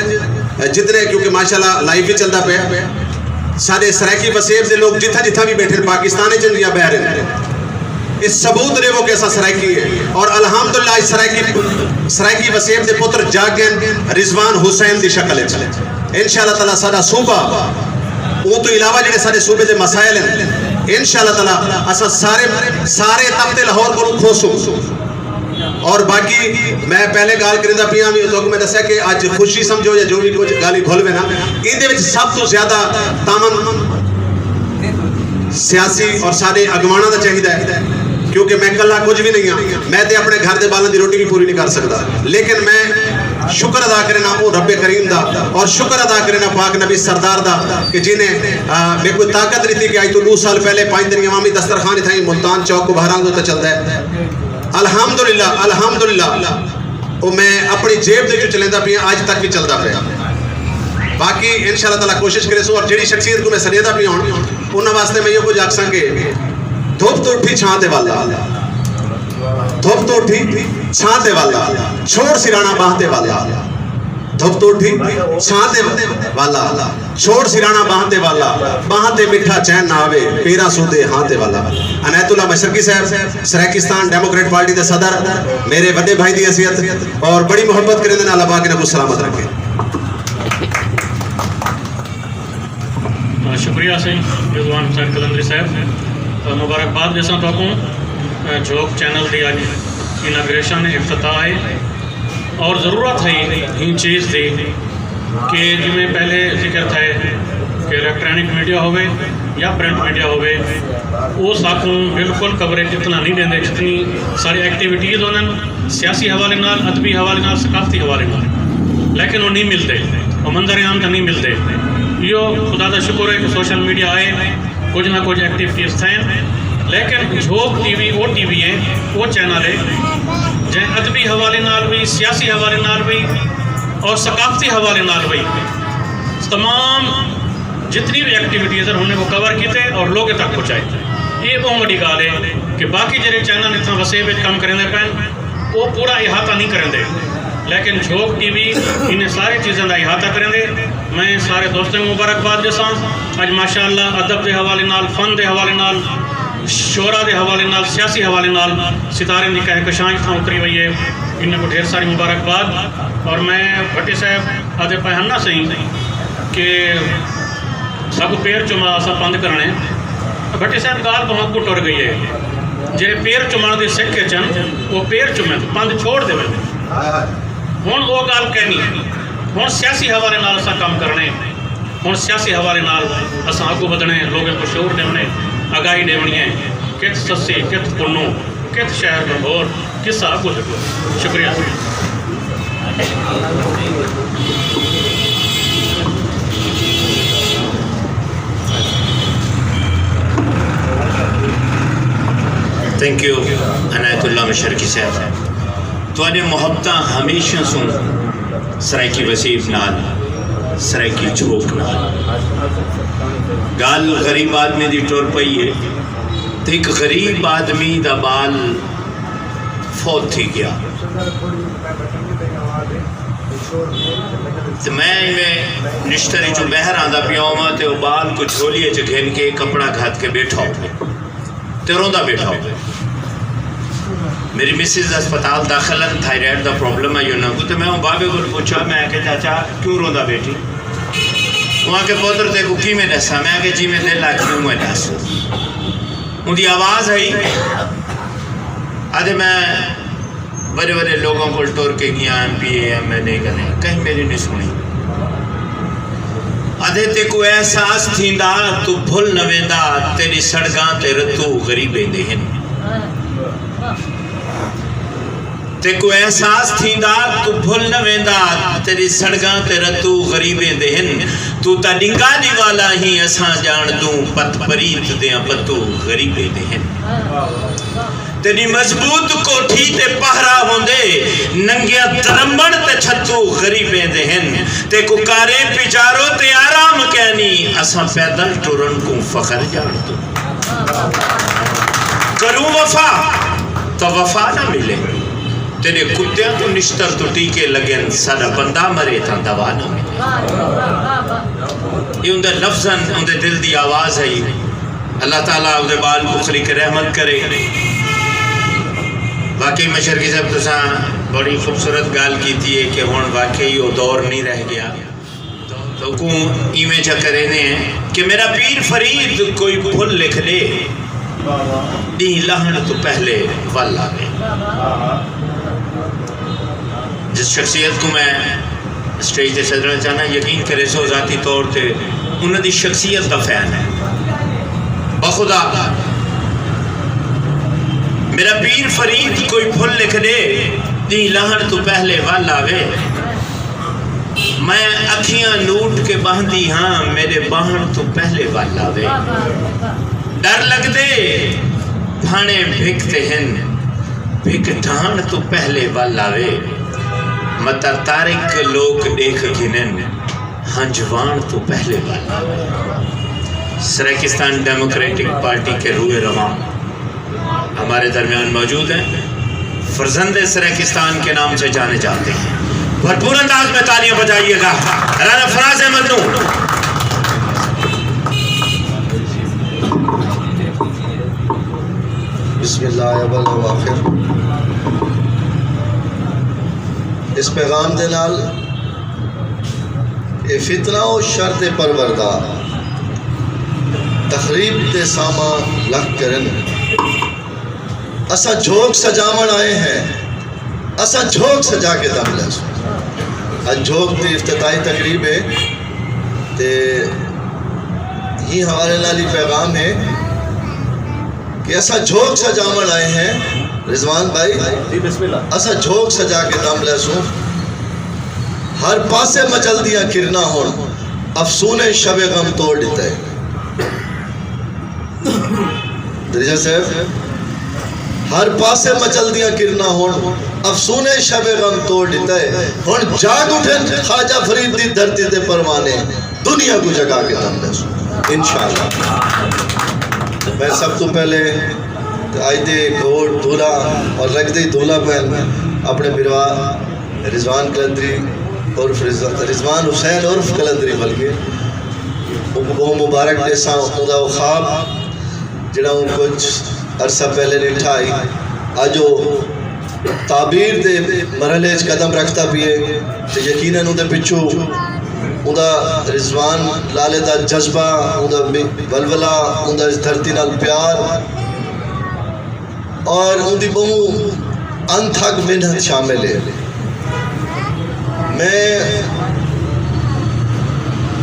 جتنے، کیونکہ ماشاءاللہ لائیو بھی چلدا پیا، سارے سرائیکی وسیب دے لوگ جتھاں جتھاں بھی بیٹھے ہیں، پاکستان وچ یا باہر ہیں، اس ثبوت ݙیوو کہ اساں سرائیکی ہے۔ اور الحمدللہ اج سرائیکی، سرائیکی وسیب دے پتر جاگ گئے رضوان حسین دی شکل وچ۔ انشاءاللہ تعالیٰ ساݙا صوبہ، اوں توں علاوہ جڑے سارے صوبے دے مسائل ہیں، انشاءاللہ تعالیٰ اساں سارے، سارے طبقے لاہور کولوں کھوسوں۔ اور باقی میں پہلے ڳالھ کریندا پیاں وی، تہاکوں میں ݙسیا کہ اڄ خوشی سمجھو یا جو وی کجھ ڳالھیں بھل وینا، ایندے وچ سب توں زیادہ تعاون سیاسی اور سارے اڳواݨاں دا چاہیدا ہے، کیونکہ میں کلھا کجھ وی نہیں ہاں۔ میں تے اپݨے گھر دے ٻالاں دی روٹی وی پوری نہیں کر سڳدا، لیکن میں شکر ادا کرینا او رب کریم دا، اور شکر ادا کرینا پاک نبی سردار دا کہ جنہیں، آ، میکوں طاقت ݙتی کہ اڄ توں ݙو سال پہلے پنج دن عوامی دسترخوان اتھائیں ملتان چوک کو بہرحال تے چلدا ہے۔ الحمدللہ، الحمدللہ، او میں اپݨی جیب دے وچوں چلیندا پیاں، اڄ تک وی چلدا پیا۔ باقی انشاءاللہ تعالیٰ کوشش کریسوں، اور جڑی شخصیت کو میں سݙیندا پیاں ہݨ، انہاں واسطے میں ایہو کجھ آکھساں کہ دھپ توں اٹھی چھاں تے والا، دھپ توں اٹھی چھاں تے والا، چھوڑ سراݨا ٻانہہ تے والا۔ دھپ توں اٹھی چھاں تے والا، چھوڑ سراݨا ٻانہہ تے والا، ٻانہہ تے مٹھا چین نہ آوے، پیراں سودھے ہاں تے والا۔ عنایت اللہ مشرقی صاحب، سرائیکستان ڈیموکریٹ پارٹی دے صدر، میرے وݙے بھائی دی حیثیت، اور بڑی محبت کریندے نال، اللہ پاک انہاں کوں سلامت رکھے۔ شکریہ سئیں رضوان حسین قلندری صاحب، مبارکباد ݙیساں تہاکوں۔ جھوک چینل دی اڄ اناگریشن، افتتاح ہے، اور ضرورت ہے ایں چیز دی کہ جویں پہلے ذکر تھئے کہ الیکٹرانک میڈیا ہووے، یا پرنٹ میڈیا ہووے، او ساکوں بالکل کوریج اتنا نہیں ݙیندے جتنی ساݙی ایکٹیویٹیز ہوندن، سیاسی حوالے نال، ادبی حوالے نال، ثقافتی حوالے نال، لیکن او نہیں ملدے، او منظر عام تاں نہیں ملدے۔ ایہو خدا دا شکر ہے کہ سوشل میڈیا آئے، کجھ نہ کجھ ایکٹیویٹیز تھئن، لیکن جھوک T V O T V ہے، او چینل ہے جیں ادبی حوالے نال وی، سیاسی حوالے نال وی اور ثقافتی حوالے نال وی تمام جتنی بھی ایکٹیویٹیز ہیں انہیں کو کور کیتے اور لوگوں تک پہنچائے۔ یہ بہت بڑی گال ہے کہ باقی جڑے چینل اتنا وسیب وچ کم کریندے پین، وہ پورا احاطہ نہیں کریندے، لیکن جھوک ٹی وی انہیں ساری چیزوں کا احاطہ کریندے۔ میں سارے دوستوں کو مبارکباد ݙیساں۔ اڄ ماشاءاللہ ادب دے حوالے نال، فن دے حوالے نال، شعرا دے حوالے نال، سیاسی حوالے نال ستارے دی کہکشاں اتھاں اتری وئی ہے۔ انہیں کو ڈھیر ساری مبارکباد۔ اور میں بھٹی صاحب آدھے پئے ہن نا سئیں کہ ساکوں پیر چما اساں پندھ کرݨے۔ بھٹی صاحب ڳالھ ٻہوں اڳوں ٹر ڳئی ہے۔ جیڑھے پیر چمݨ دی سکھ اچ ہن، او پیر چمن، پندھ چھوڑ ݙیون۔ ہݨ او ڳالھ کائنی۔ ہݨ سیاسی حوالے نال اساں کم کرݨے۔ ہݨ سیاسی حوالے نال اساں اڳوں ودھݨے، لوکیں کوں شعور ݙیوݨے، آگاہی ݙیوݨی ہے۔ کتھ سسی، کتھ پنوں، کتھ شہر لاہور، قصہ اڳوں لڳو۔ شکریہ۔ تھینک یو عنایت اللہ مشرقی صاحب، تہاݙے محبتاں ہمیشہ سوں سرائیکی وسیب نال، سرائیکی جھوک نال۔ ڳالھ غریب آدمی دی ٹر پئی ہے تے ہک غریب آدمی دا ٻال فوت تھی ڳیا۔ تے میں ایویں نشتر اچوں ٻاہر آندا پیا ہواں تے او ٻال کوں جھولی اچ گھن کے کپڑا گھت کے ٻیٹھا ہووے تے روندا ٻیٹھا ہووے۔ میری مسز ہسپتال داخل ہن، تھائرائیڈ دا پرابلم ہے انہاں کوں، تے میں او بابے کوں پچھا، میں آکھیا چاچا کیوں روندا ٻیٹھی؟ او آکھے پتر تیکوں کیویں ݙساں؟ میں آکھیا جیویں دل آکھے اونویں ݙس۔ اوندی آواز ہئی، آدھے میں وݙے وݙے لوکاں کول ٹر کے ڳیا، ایم پی اے، ایم این اے کنے، کہیں میݙی نی سݨی۔ آدھے تیکوں احساس تھیندا، توں بھل نہ ویندا، تیݙی سڑکاں تے رتو غریبیں دے ہن۔ تیکوں احساس تھیندا، توں بھل نہ ویندا، تیݙی سڑکاں تے رتو غریبیں دے ہن۔ توں تاں ݙنگا ݙیوالا ہیں، اساں ڄاݨدوں پت پریت دیاں پتو غریبیں دے ہن۔ تیݙی مضبوط کوٹھی تے پہرا ہوندے، ننگیاں ترمبݨ تے چھتو غریبیں دے ہن۔ تیکوں کاریں پجارو تے آرام کینی، اساں پیدل ٹرݨ کوں فخر ڄاݨدوں۔ کروں وفا تاں وفا نہ ملے، تیݙے کتیاں کوں نشتر توں ٹیکے لڳن، ساݙا بندہ مرے تاں دوا نہ ملے۔ اے اوندے لفظ ہن، اوندے دل دی آواز ہئی۔ اللہ تعالیٰ اوندے ٻال کوں خلیق رحمت کرے۔ واقعی مشرقی صاحب تساں بڑی خوبصورت ڳالھ کیتی ہے کہ ہݨ واقعی او دور نہیں رہ ڳیا۔ تہاکوں ایویں چا کریندے ہیں کہ میرا پیر فرید کوئی بھل لکھ ݙے، ݙینہہ لہݨ توں پہلے ول آوے۔ جس شخصیت کوں میں اسٹیج تے سݙݨا چاہنا، یقین کریسو ذاتی طور تے انہاں دی شخصیت دا فین ہے۔ بخدا میرا پیر فرید کوئی بھل لکھ ݙے، ݙینہہ لہݨ توں پہلے ول آوے۔ میں اکھیاں نوٹ کے ٻہندی ہاں، میݙے ٻہݨ توں پہلے ول آوے۔ ݙر لڳدے بھاݨے بھک تے ہن، بھک ڈھاݨ توں پہلے ول آوے۔ متر طارق لوک ݙیکھ گھنن، ہنج واݨ توں پہلے ول آوے۔ سرائیکستان ڈیموکریٹک پارٹی کے روئے رواں ہمارے درمیان موجود ہیں، فرزند سرائیکستان کے نام سے جانے جاتے ہیں۔ بھرپور انداز میں تالیاں بجائیے گا رانا فراز احمد نوں۔ بسم اللہ اول و آخر۔ اس پیغام دے نال اے فتنہ و شر دے پروردہ تخریب دے ساماں لکھ کرن۔ اساں جھوک سجاوݨ آئے ہیں، اساں جھوک سجا کے دم لیسوں۔ اڄ جھوک دی افتتاحی تقریب ہے تے ایں حوالے نال ہی پیغام ہے کہ اساں جھوک سجاوݨ آئے ہیں۔ رضوان بھائی، جی، بسم اللہ۔ اساں جھوک سجا کے دم لیسوں۔ ہر پاسے مچلدیاں کرناں ہن، افسونے شب غم توڑ ݙتا ہے۔ دریجہ صاحب، ہر پاسے مچلدیاں کرناں ہن، افسونے شب غم توڑ ݙتا ہے۔ ہن جاگ اٹھن خواجہ فرید دی دھرتی تے پروانے، دنیا کوں جگا کے دم ݙیسوں انشاءاللہ۔ میں سب توں پہلے تے اڄ دے گھوڑ دھولا اور رڳدے دھولا پہن اپݨے بھرا رضوان قلندری عرف رض-، رضوان حسین عرف قلندری، بلکہ اوکوں ٻہوں مبارک ݙیساں۔ اوندا او خواب جیڑھا اوں کجھ عرصہ پہلے ݙٹھا ہئی، اڄ او تعبیر دے مرحلے اچ قدم رکھدا پئے تے یقیناً اوندے پچھوں اوندا رضوان لالے دا جذبہ، اوندا م-، ولولہ، اوندا اس دھرتی نال پیار اور اوندی ٻہوں انتھک محنت شامل ہے۔ میں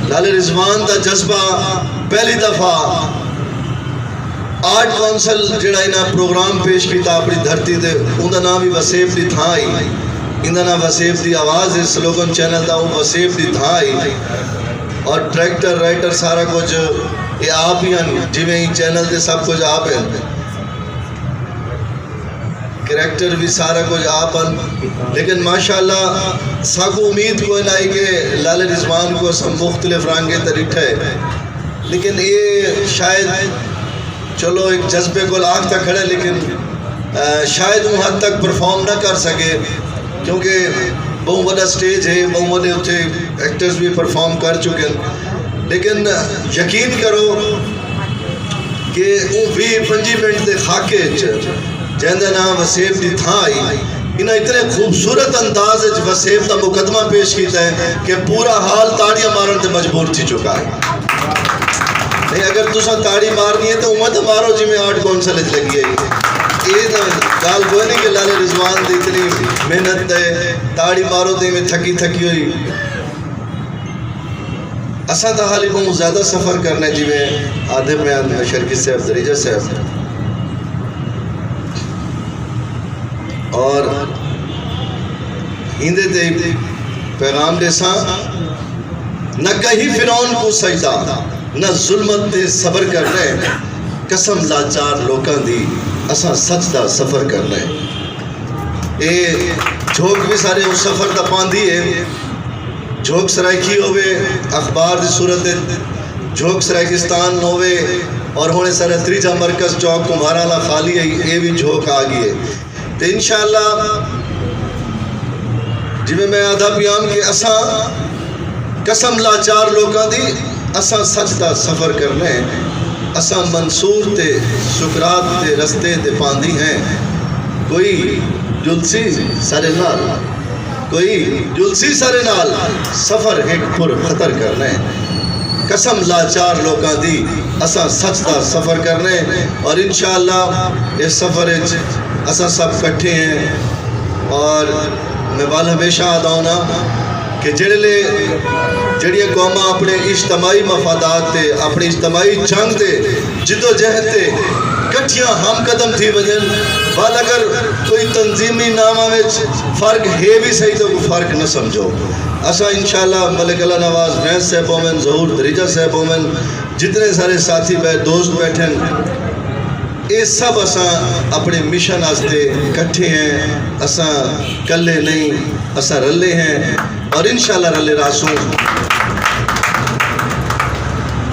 لالے رضوان دا جذبہ پہلی دفعہ آرٹ کونسل جیڑھا انہاں پروگرام پیش کیتا اپݨی دھرتی تے، اوندا ناں وی وسیب دی تھاں ہئی، ایندا ناں وسیب دی آواز ہے، سلوگن چینل دا، او وسیب دی تھاں ہئی۔ اور ڈائریکٹر، رائٹر سارا کجھ اے آپ ہی ہن، جیویں ایں چینل تے سب کجھ آپ ہن۔ کریکٹر وی سارا کجھ آپ ہن، لیکن ماشاءاللہ ساکوں امید کوئی نہ ہئی کہ لالے رضوان کوں اساں مختلف رنگ تے ݙٹھا ہے، لیکن اے شاید چلو ہک جذبے کول آکھ تاں کھڑے، لیکن، آ، شاید اوں حد تک پرفارم نہ کر سڳے، کیونکہ ٻہوں وݙا سٹیج ہے، ٻہوں وݙے اتھے ایکٹرز وی پرفارم کر چکے ہن، لیکن یقین کرو کہ اوں ویہہ پنجی منٹ دے خاکے اچ جیندا ناں وسیب دی تھاں ہئی، انہاں اتنے خوبصورت انداز اچ وسیب دا مقدمہ پیش کیتا ہے کہ پورا ہال تاڑیاں مارݨ تے مجبور تھی چکا ہے۔ نہیں، اگر تساں تاڑی مارنی ہے تو اونویں تاں مارو جیویں آرٹ کونسل اچ لڳی ہے۔ اے تاں ڳالھ کوئی نہیں کہ لالے رضوان دی اتنی محنت تے تاڑی مارو تے ایویں تھکی تھکی ہوئی۔ اساں تاں حالی ٻہوں زیادہ سفر کرنا ہے، جیویں آدھے پئے ہن شرکی صاحب، دریجہ صاحب۔ اور ایندے تے پیغام ݙیساں، نہ کہیں فرعون کوں سجدہ، نہ ظلمت تے صبر کرنا ہے۔ قسم لاچار لوکاں دی، اساں سچ دا سفر کرنا ہے۔ اے جھوک وی سارے اس سفر دا پاندھی ہے۔ جھوک سرائیکی ہووے اخبار دی صورت اچ، جھوک سرائیکستان ہووے، اور ہݨ سارا تریجھا مرکز چوک کمبھارا والا خالی ہے، اے وی جھوک آ ڳئی ہے۔ تے انشاءاللہ جیویں میں آدھا پیام کہ اساں قسم لاچار لوکاں دی، اساں سچ دا سفر کرنا ہے۔ اساں منصور تے سقراط دے رستے تے پاندھی ہیں۔ کوئی جلسی سارے نال، کوئی جلسی سارے نال، سفر ہک پر خطر کرنا ہے۔ قسم لاچار لوکاں دی، اساں سچ دا سفر کرنا ہے اور انشاءاللہ اس سفر اچ اساں سب کٹھے ہیں۔ اور میں ول ہمیشہ آہدا ہونا کہ جیڑھلے جیڑھیاں قوماں اپݨے اجتماعی مفادات تے، اپݨی اجتماعی جنگ تے، جدوجہد تے کٹھیاں ہم قدم تھی ونڄن، ول اگر کوئی تنظیمی ناماں وچ فرق ہے وی صحیح تاں کوئی فرق نہ سمجھو۔ اساں انشاءاللہ ملک اللہ نواز وینس صاحب ہوون، ظہور دریجہ صاحب ہوون، جتنے سارے ساتھی ٻئے دوست ٻیٹھن، اے سب اساں اپݨے مشن واسطے کٹھے ہیں، اساں کلھے نہیں، اساں رلے ہیں اور انشاءاللہ رلے رہسوں۔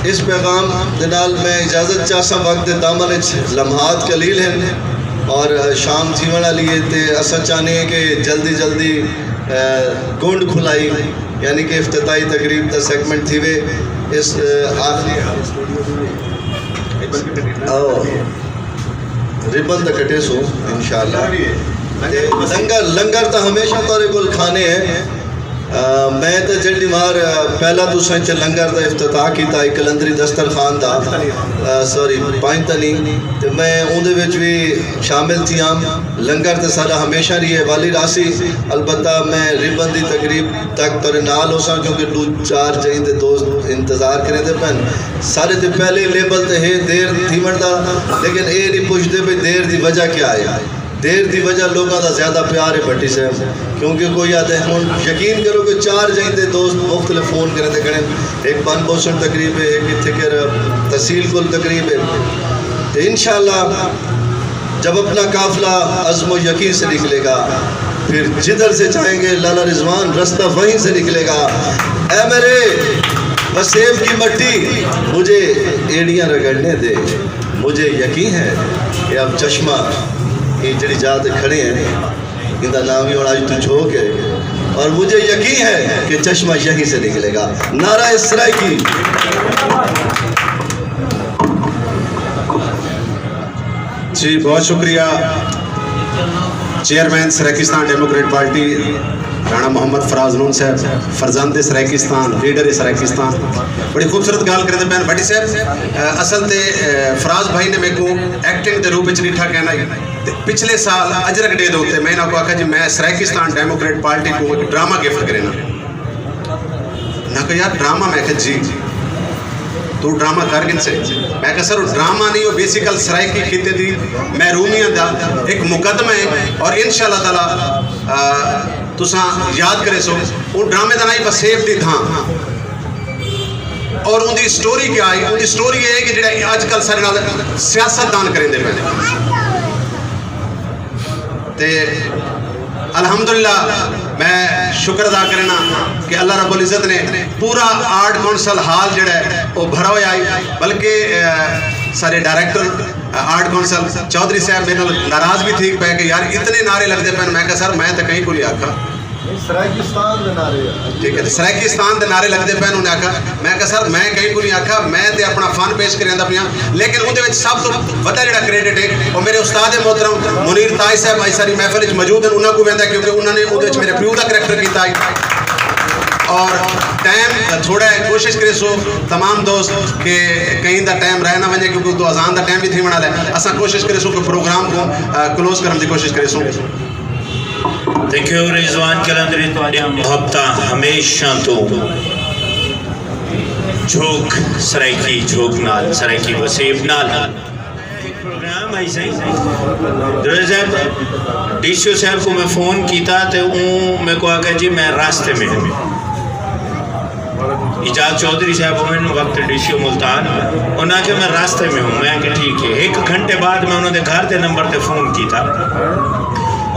اس پیغام دے نال میں اجازت چاہساں، وقت دے دامن اچ لمحات قلیل ہن اور شام تھیوݨ والی ہے تے اساں چاہنے ہیں کہ جلدی جلدی، اے، گنڈ کھلائی، یعنی کہ افتتاحی تقریب دا سیگمنٹ تھیوے۔ اس، اے، آخری او، ربن تاں کٹیسوں انشاءاللہ۔ تے لنگر، لنگر تاں ہمیشہ تہاݙے کول کھانے ہیں۔ میں تے جلدی مار پہلا تساں اچ لنگر دا افتتاح کیتا ہے قلندری دسترخوان دا، سوری، پنج تلی، تے میں اوندے وچ وی شامل تھیاں۔ لنگر تے ساڈا ہمیشہ رہیے والی راسی۔ البتہ میں ربن دی تقریب تک تہاڈے نال ہوساں، کیونکہ ڈو چار جئیں دے دوست انتظار کریندے پن۔ ساڈے تے پہلے لیبل تے ہے دیر تھیوݨ دا، لیکن اے نی پچھدے بھئی دیر دی وجہ کیا ہے۔ دیر دی وجہ لوکاں دا زیادہ پیار ہے بھٹی صاحب، کیونکہ کوئی آدھے ہن یقین کرو کہ چار جئیں دے دوست مختلف فون کریندے کھڑے، ایک بن بوسن تقریب ہے، ایک اتھے کر تحصیل کل تقریب ہے۔ تے انشاءاللہ جب اپنا قافلہ عزم و یقین سے نکلے گا، پھر جدھر سے جائیں گے لالا رضوان، رستہ وہیں سے نکلے گا۔ اے میرے وسیم کی مٹی، مجھے ایڑیاں رگڑنے دے۔ مجھے یقین ہے کہ اب چشمہ، یہ جڑی جا تے کھڑے ہیں، ان دا نام بھی ہونا اج تو جھوک ہے، اور مجھے یقین ہے کہ چشمہ یہیں سے نکلے گا۔ نعرہ سرائیکی۔ جی، بہت شکریہ chairman Saraikistan democrat party Rana Muhammad Faraz Noon صاحب، فرزند سرائیکستان، لیڈر سرائیکستان۔ بڑی خوبصورت گال کرتے پین بھٹی صاحب۔ اصل تے فراز بھائی نے میرے کو ایکٹنگ دے روپ وچ ڈٹھا کہنا ہے۔ پچھلے سال اجرک ڈے دے اتنے میں انہاں کو آکھا جی میں سرائیکستان ڈیموکریٹ پارٹی کو ایک ڈرامہ گفٹ کرنا۔ انہاں کہا یار ڈرامہ؟ میں کہا جی، تو ڈرامہ کر گھن سے؟ میں کہا سر، وہ ڈرامہ نہیں، وہ بیسیکل سرائیکی خطے دی محرومیاں دا ایک مقدمہ ہے، اور انشاءاللہ تعالی تساں یاد کرے سو۔ وہ ڈرامے دا نائی وسیب دی دھاں۔ اور ان دی سٹوری کیا ہے؟ ان دی سٹوری یہ ہے کہ جڑا اج کل سارے نال سیاست دان کریں دے پہنے۔ تے الحمدللہ میں شکر ادا کرنا کہ اللہ رب العزت نے پورا آرٹ کونسل ہال جڑا ہے وہ بھرا ہوا ہے، بلکہ سارے ڈائریکٹر آرٹ کونسل چودھری صاحب میرے نال ناراض بھی تھی پے کہ یار اتنے نعرے لگتے پے۔ میں کہا سر میں تو کہیں کو نہیں آکھا۔ سرائیکستان دے نعرے۔ ٹھیک ہے، سرائیکستان دے نعرے لگتے پے۔ انہوں نے آکھا، میں کہا سر میں کہیں کو نہیں آکھا، میں تے اپنا فن پیش کریندا پیاں۔ لیکن اون دے وچ سب تو وڈا جڑا کریڈٹ ہے وہ میرے استاد محترم منیر تاج صاحب اج ساری محفل وچ موجود ہیں، انہاں کو ویندا ہے، کیونکہ انہاں نے اون دے وچ میرے پیو دا کریکٹر کیتا ہے۔ اور ٹائم تھوڑا ہے، کوشش کرے سو تمام دوست کہ کہیں دا ٹائم رہ نہ ونجے، کیونکہ تو اذان دا ٹائم بھی تھی بنا لے۔ اساں کوشش کرے سو کہ پروگرام کو کلوز کرن دی کوشش کرے سو۔ تھینک یو رضوان قلندری، تہاڈیاں محبتاں ہمیشہ تو جھوک سرائیکی جھوک نال، سرائیکی وسیب نال۔ پروگرام آئی سائیں۔ درویش صاحب، ڈی سی او صاحب کو میں فون کیتا تے اوں میں کو آکھیا جی میں راستے میں ہوں۔ اعجاز چوہدری صاحب ہوئے وقت ڈی سی او ملتان، انہاں آکھیا میں راستے میں ہوں۔ میں کہ ٹھیک ہے۔ ایک گھنٹے بعد میں انہاں دے گھر دے نمبر تے فون کیتا۔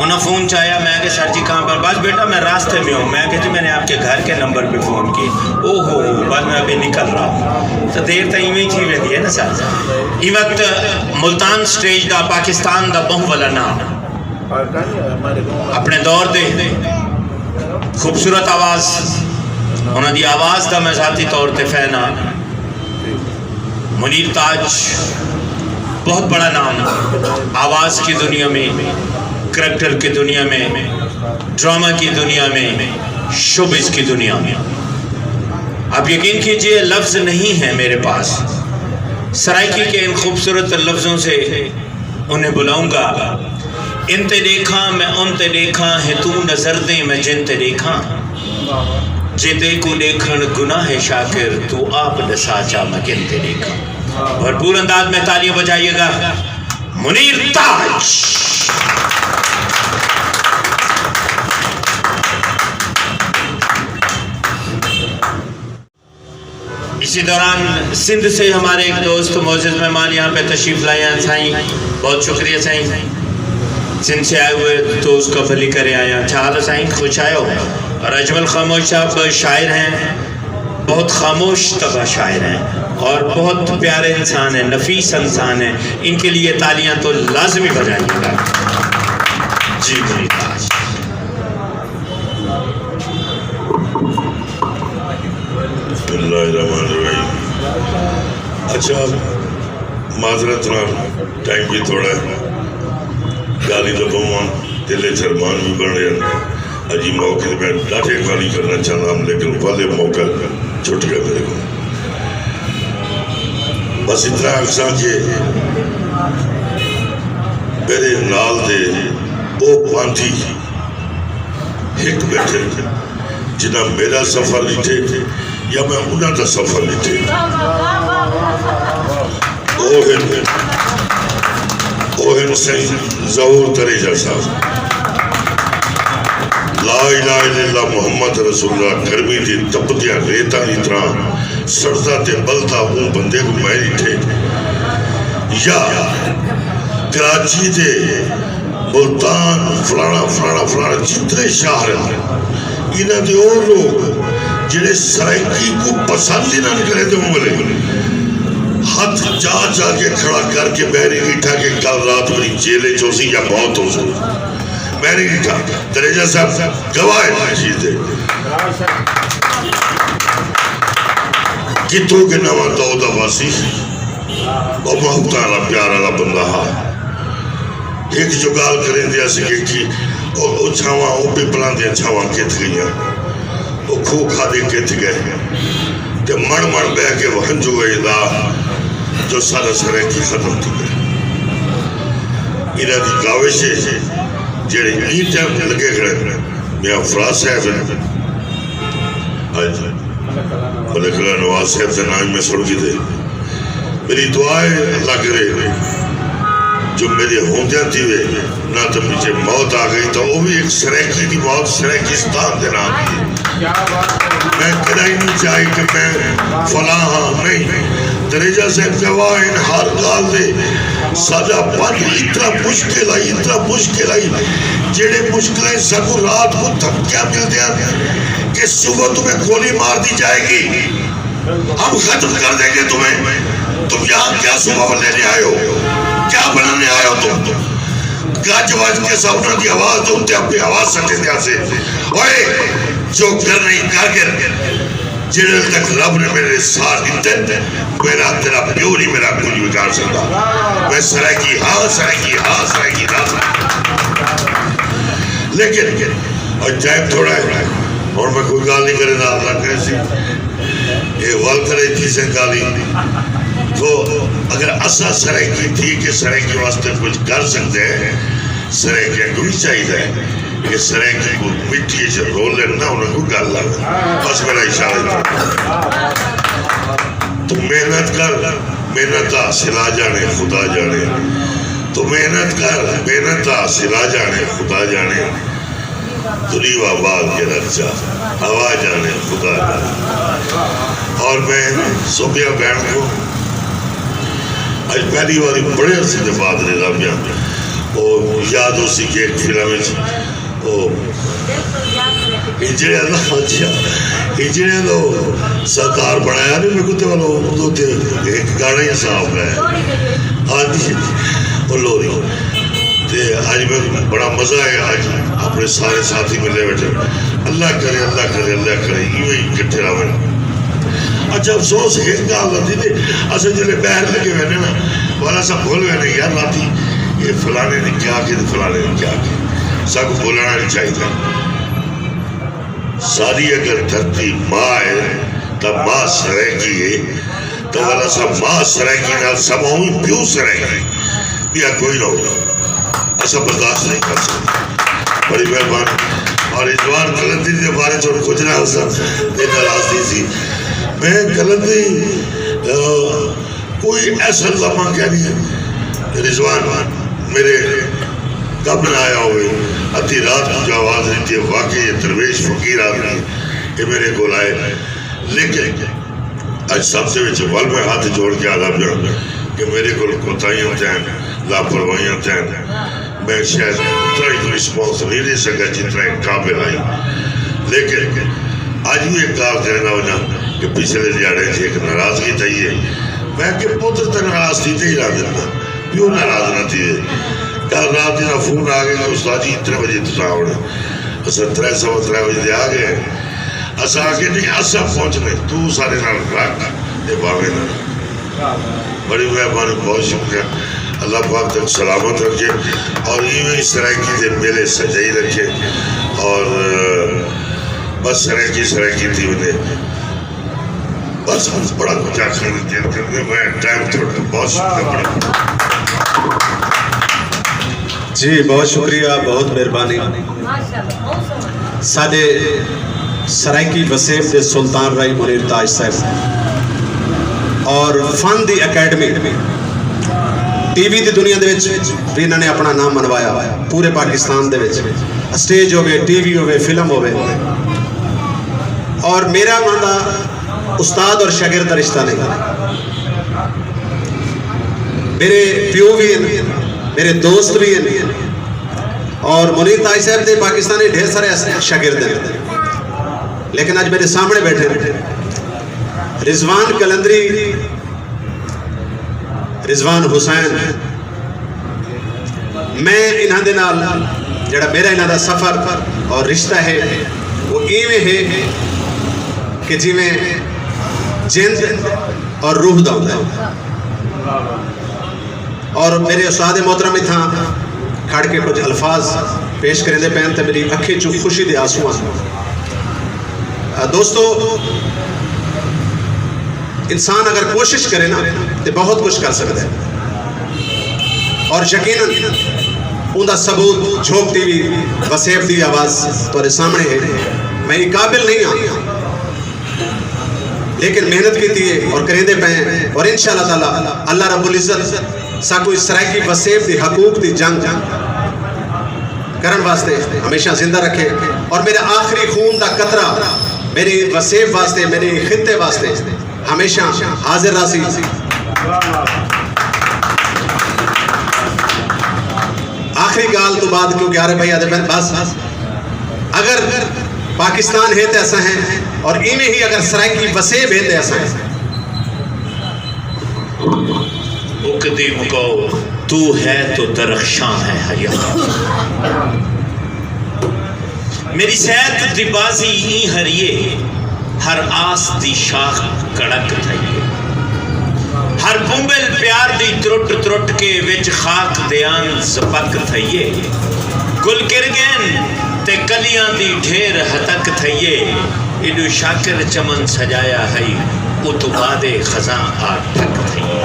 انہاں فون چایا، میں کہ سر جی کہاں پر؟ بس بیٹا میں راستے میں ہوں۔ میں کہ جی میں نے آپ کے گھر کے نمبر پہ فون کیے۔ او ہو ہو، بس میں ابھی نکل رہا ہوں۔ تو دیر تائیں ایویں تھی ویندی ہے نا سر۔ ای وقت ملتان سٹیج دا پاکستان دا بہوں والا نام، اپنے دور دے خوبصورت آواز، انہاں دی آواز دا میں ذاتی طور تے فین ہاں۔ منیر تاج بہت بڑا نام، آواز کی دنیا میں، کریکٹر کی دنیا میں، ڈرامہ کی دنیا میں، شوبز کی دنیا میں۔ آپ یقین کیجئے، لفظ نہیں ہے میرے پاس سرائیکی کے ان خوبصورت لفظوں سے انہیں بلاؤں گا۔ ان تے ݙیکھاں، میں ان تے ݙیکھاں، ہے توں نظر دیں، میں جن تے ݙیکھاں۔ جے تیکوں ݙیکھݨ گناہ ہے شاکر، توں آپ ݙسا چا میں کن تے ݙیکھاں۔ بھرپور انداز میں تالیاں بجائیے گا۔ منیر تاج۔ اسی دوران سندھ سے ہمارے ایک دوست معزز مہمان یہاں پہ تشریف لائے ہیں سائیں، بہت شکریہ سائیں۔ سندھ سے آئے ہوئے دوست کا بھلی کرے آیا۔ اچھا حال ہے سائیں، خوش آئے ہو۔ اور اجمل خاموش صاحب شاعر ہیں، بہت خاموش طبع شاعر ہیں اور بہت پیارے انسان ہیں، نفیس انسان ہیں۔ ان کے لیے تالیاں تو لازمی بجائیے گا۔ جی، جی۔ بسم اللہ الرحمن الرحیم۔ اچھا، معذرت نال ٹائم بھی تھوڑا ہے، گالی دا بہواں دل چ ارمان بھی بن رہے ہیں۔ اڄ موقع تے میں ݙاڈھے گالھیں کرݨا چاہنداں، لیکن ولے موقع چھٹ ڳیا میݙے کوں۔ بس اتنا آکھساں کہ میݙے نال دے او پانڈی ہک ٻیٹھے، جنہاں میݙا سفر ݙٹھے یا میں انہاں دا سفر ݙٹھے۔ او ہن، او ہن سئیں ظہور تریجہ صاحب۔ لا الہ الا اللہ محمد رسول اللہ، گرمی دی تپدیاں ریتاں دی طرح سڑدا تے ٻلدا اوں بندے کوں میں ݙٹھے۔ یا کراچی دے ملتان، فلانا، فلانا، فلانا، جتنے شہر ہن، انہاں دے او لوگ جڑے سرائیکی کوں پسند ہی نہ کریندے، اوں ویلے ہتھ چا چا کے کھڑا کر کے میں نہیں ݙٹھا کہ کل رات میری جیل وچ ہوسی یا موت ہوسی۔ میں نہیں ݙٹھا۔ تریجہ صاحب گواہ ہن اس چیز دے۔ کتھوں کہ نواں دور دا واسی، او محبتاں والا، پیار والا بندہ ہا۔ ہک جو ڳالھ کریندے ہاسے کہ کی او، او چھاواں، او پپلاں دیاں چھاواں کتھ ڳئیاں، او کھوہ کھاݙے کتھ ڳئے، تے مݨ مݨ ٻہہ کے او ہنجو وہیندا جو ساݙا سرائیکی ختم تھی ڳئے۔ انہاں دی کاوش ہے جیڑھے ایں ٹائم لڳے کھڑے میاں فراز صاحب ہن۔ اڄ ملک اللہ نواز صاحب دے ناں میں سݨ گھدے۔ میری دعا ہے اللہ کرے جو میݙے ہوندیاں تھیوے، نہ تاں پچھے موت آ ڳئی تاں او وی ہک سرائیکی دی موت، سرائیکستان دے ناں دی۔ میں کݙاہیں نہیں چاہی کہ میں فلاں ہاں، نہیں۔ تریجہ صاحب گواہ ہن ہر ڳالھ دے۔ ساݙا پنڈ اتنا مشکل آئی، اتنا مشکل آئی، جیڑھے مشکلیں ساکوں رات کوں دھمکیاں ملدیاں کہ صبح تمہیں گولی مار دی جائے گی، ہم ختم کر دیں گے تمہیں، تم یہاں کیا صبح لینے آئے ہو، کیا بنانے آئے ہو تم؟ گج وج کے سب انہاں دی آواز دے اتے اپنی آواز سٹیندے ہاسے۔ اوئے جو کرنا ہی کر ڳن، جیڑھے تک رب نے میݙے ساہ ݙتے، میݙا تیݙا پیو نہیں میݙا کجھ بگاڑ سڳدا۔ میں سرائیکی ہاں، سرائیکی ہاں، سرائیکی ہاں۔ لیکن اڄ ٹائم تھوڑا ہے، ہݨ میں کوئی ڳالھ نہیں کریندا، اللہ کرے سی اے ول کرے تھی سے ڳالھیں۔ تو اگر اساں سرائیکی تھی کے سرائیکی واسطے کجھ کر سڳدے ہیں، سرائیکیاں کوں وی چاہیدا ہے کہ سرائیکی کوں مٹی اچ رولن نہ، انہاں کوں ڳل لاون۔ بس میݙا اشارہ اتنا۔ تو محنت کر، محنت دا حاصل آ جاݨے، خدا جاݨے۔ تو محنت کر، محنت دا حاصل آ جاݨے، خدا جاݨے۔ تو ݙیوا ٻال کے رکھ چا، ہوا جاݨے، خدا جاݨے۔ اور میں صوفیہ بینڈ کوں اڄ پہلی واری بڑے عرصے دے بعد ݙیہدا پیاں۔ او یاد ہوسی کہ ہک فلم وچ او ہجڑیاں دا، اچھا، ہجڑیاں دا او سردار بݨایا نہیں، میکوں تے ول اوں تے ہک گانا ہی صاف ہے۔ ہاں جی، او لوری۔ تے اڄ میں بڑا مزہ ہے، اڄ اپݨے سارے ساتھی ملے ٻیٹھے۔ اللہ کرے، اللہ کرے، اللہ کرے، ایویں ہی کٹھے رہون۔ اچھا، افسوس ہک ڳالھ دا تھی تے اساں جیلے ٻاہر لڳے ویندے نا، والا سب بھل ویندے، یار راتی اے فلانے نے کیا آکھے تے فلانے نے کیا آکھے۔ ساکوں بھلݨا نہیں چاہیدا۔ ساݙی اگر دھرتی ماء ہے تاں ماء سرائیکی ہے، تاں والا سب ماء سرائیکی نال سب اونویں پیو سرائیکی، ٻیا کوئی نہ ہووے۔ اساں برداشت نہیں کر سڳدے۔ بڑی مہربانی۔ اور رضوان قلندری دے بارے چ ہݨ کجھ نہ آکھساں، تے ناراض تھیسی۔ میں قلندری، آ، کوئی ایسا لمحہ کائنی ہے۔ رضوان میݙے کم نہ آیا ہووے، ادھی رات کوں جو آواز ݙتی ہے، واقعی اے درویش فقیر آدمی، اے میݙے کول آئے۔ لیکن اڄ سب دے وچ ول میں ہتھ جوڑ کے آہدا پیاں کہ میݙے کول کوتاہیاں تھین، لاپرواہیاں تھین، میں شاید اتنا ہی رسپانس نہیں ݙے سڳا جتنا ہک قابل ہئی۔ لیکن اڄ وی ہک ڳالھ کریندا ونڄاں کہ پچھلے ݙیہاڑے اچ ہک ناراضگی تھئی ہے۔ میں کہ پتر تے ناراض تھی تے ہی رہ ݙتا، پیو ناراض نہ تھیوے۔ کل رات دا فون آ ڳیا کہ استاد جی اتنے وڄے تساں آوݨے۔ اساں ترے سوا ترے وڄے تے آ ڳئے۔ اساں آکھے نہیں، اساں پہنچنے، توں ساݙے نال رکھ تے بھاویں نہ رکھ۔ بڑی مہربانی، بہت شکریہ۔ اللہ پاک تک سلامت رکھے اور ایویں سرائیکی دے میلے سجائی رکھے اور بس سرائیکی سرائیکی تھی ونجے۔ بس بس بڑا کچھ آخر میں دیر کر دے میں ٹائم تھوڑا بہت شکریہ بڑا۔ جی بہت شکریہ، بہت مہربانی۔ ساڈے سرائیکی وسیب دے سلطان رائی منیر تاج صاحب اور فن دی اکیڈمی ٹی وی دی دنیا دے وچ بھی انہاں نے اپنا نام منوایا، پورے پاکستان دے وچ اسٹیج ہوے، ٹی وی ہوے، فلم ہوے۔ اور میرا انہاں دا استاد اور شاگرد دا رشتہ نہیں، میرے پیو بھی ہیں، میرے دوست بھی ہیں، اور منیر تاج صاحب دے پاکستانی ڈھیر سارے شاگرد ہیں، لیکن اج میرے سامنے بیٹھے ہیں رضوان قلندری، رضوان حسین۔ میں انہاں دے نال جڑا میرا انہاں دا سفر اور رشتہ ہے، وہ ایویں ہے کہ جویں جند اور روح دا ہوندا ہے۔ اور میرے استاد محترم اتھاں کھڑ کے کچھ الفاظ پیش کریندے پین تے میری اکھیں چوں خوشی دے آنسو آندے۔ دوستو، انسان اگر کوشش کرے نا تے بہت کچھ کر سکدا ہے، اور یقینا اوندا ثبوت جھوک ٹی وی وسیب دی آواز تہاڈے سامنے ہے۔ میں اے قابل نہیں ہاں، لیکن محنت کیتی ہے اور کریندے پئے ہیں، اور انشاءاللہ تعالی اللہ رب العزت ساکوں اس سرائیکی وسیب دی حقوق دی جنگ کرن واسطے ہمیشہ زندہ رکھے، اور میرا آخری خون دا قطرہ میرے وسیب واسطے، میرے خطے واسطے ہمیشہ حاضر رہسی۔ آخری گال تو بعد کیونکہ آرے بھائی آدھے پہن بس، اگر پاکستان ہے تے اساں ہیں، اور ایویں ہی اگر سرائیکی وسیب ہے تے اساں ہیں۔ مکدی مکاؤ، تو ہے تو درخشاں ہے حیا۔ میری سیت دی بازی ایں ہریے، ہر آس دی شاخ کڑک تھئیے۔ ہر بومبل پیار دی ترٹ ترٹ کے وچ خاک دیان زپک تھئیے۔ گل کر گین تے کلیاں دی ڈھیر ہتک تھئیے۔ ایڈو شاکر چمن سجایا ہئی، اتو بعد خزاں آ ٹھک تھئی۔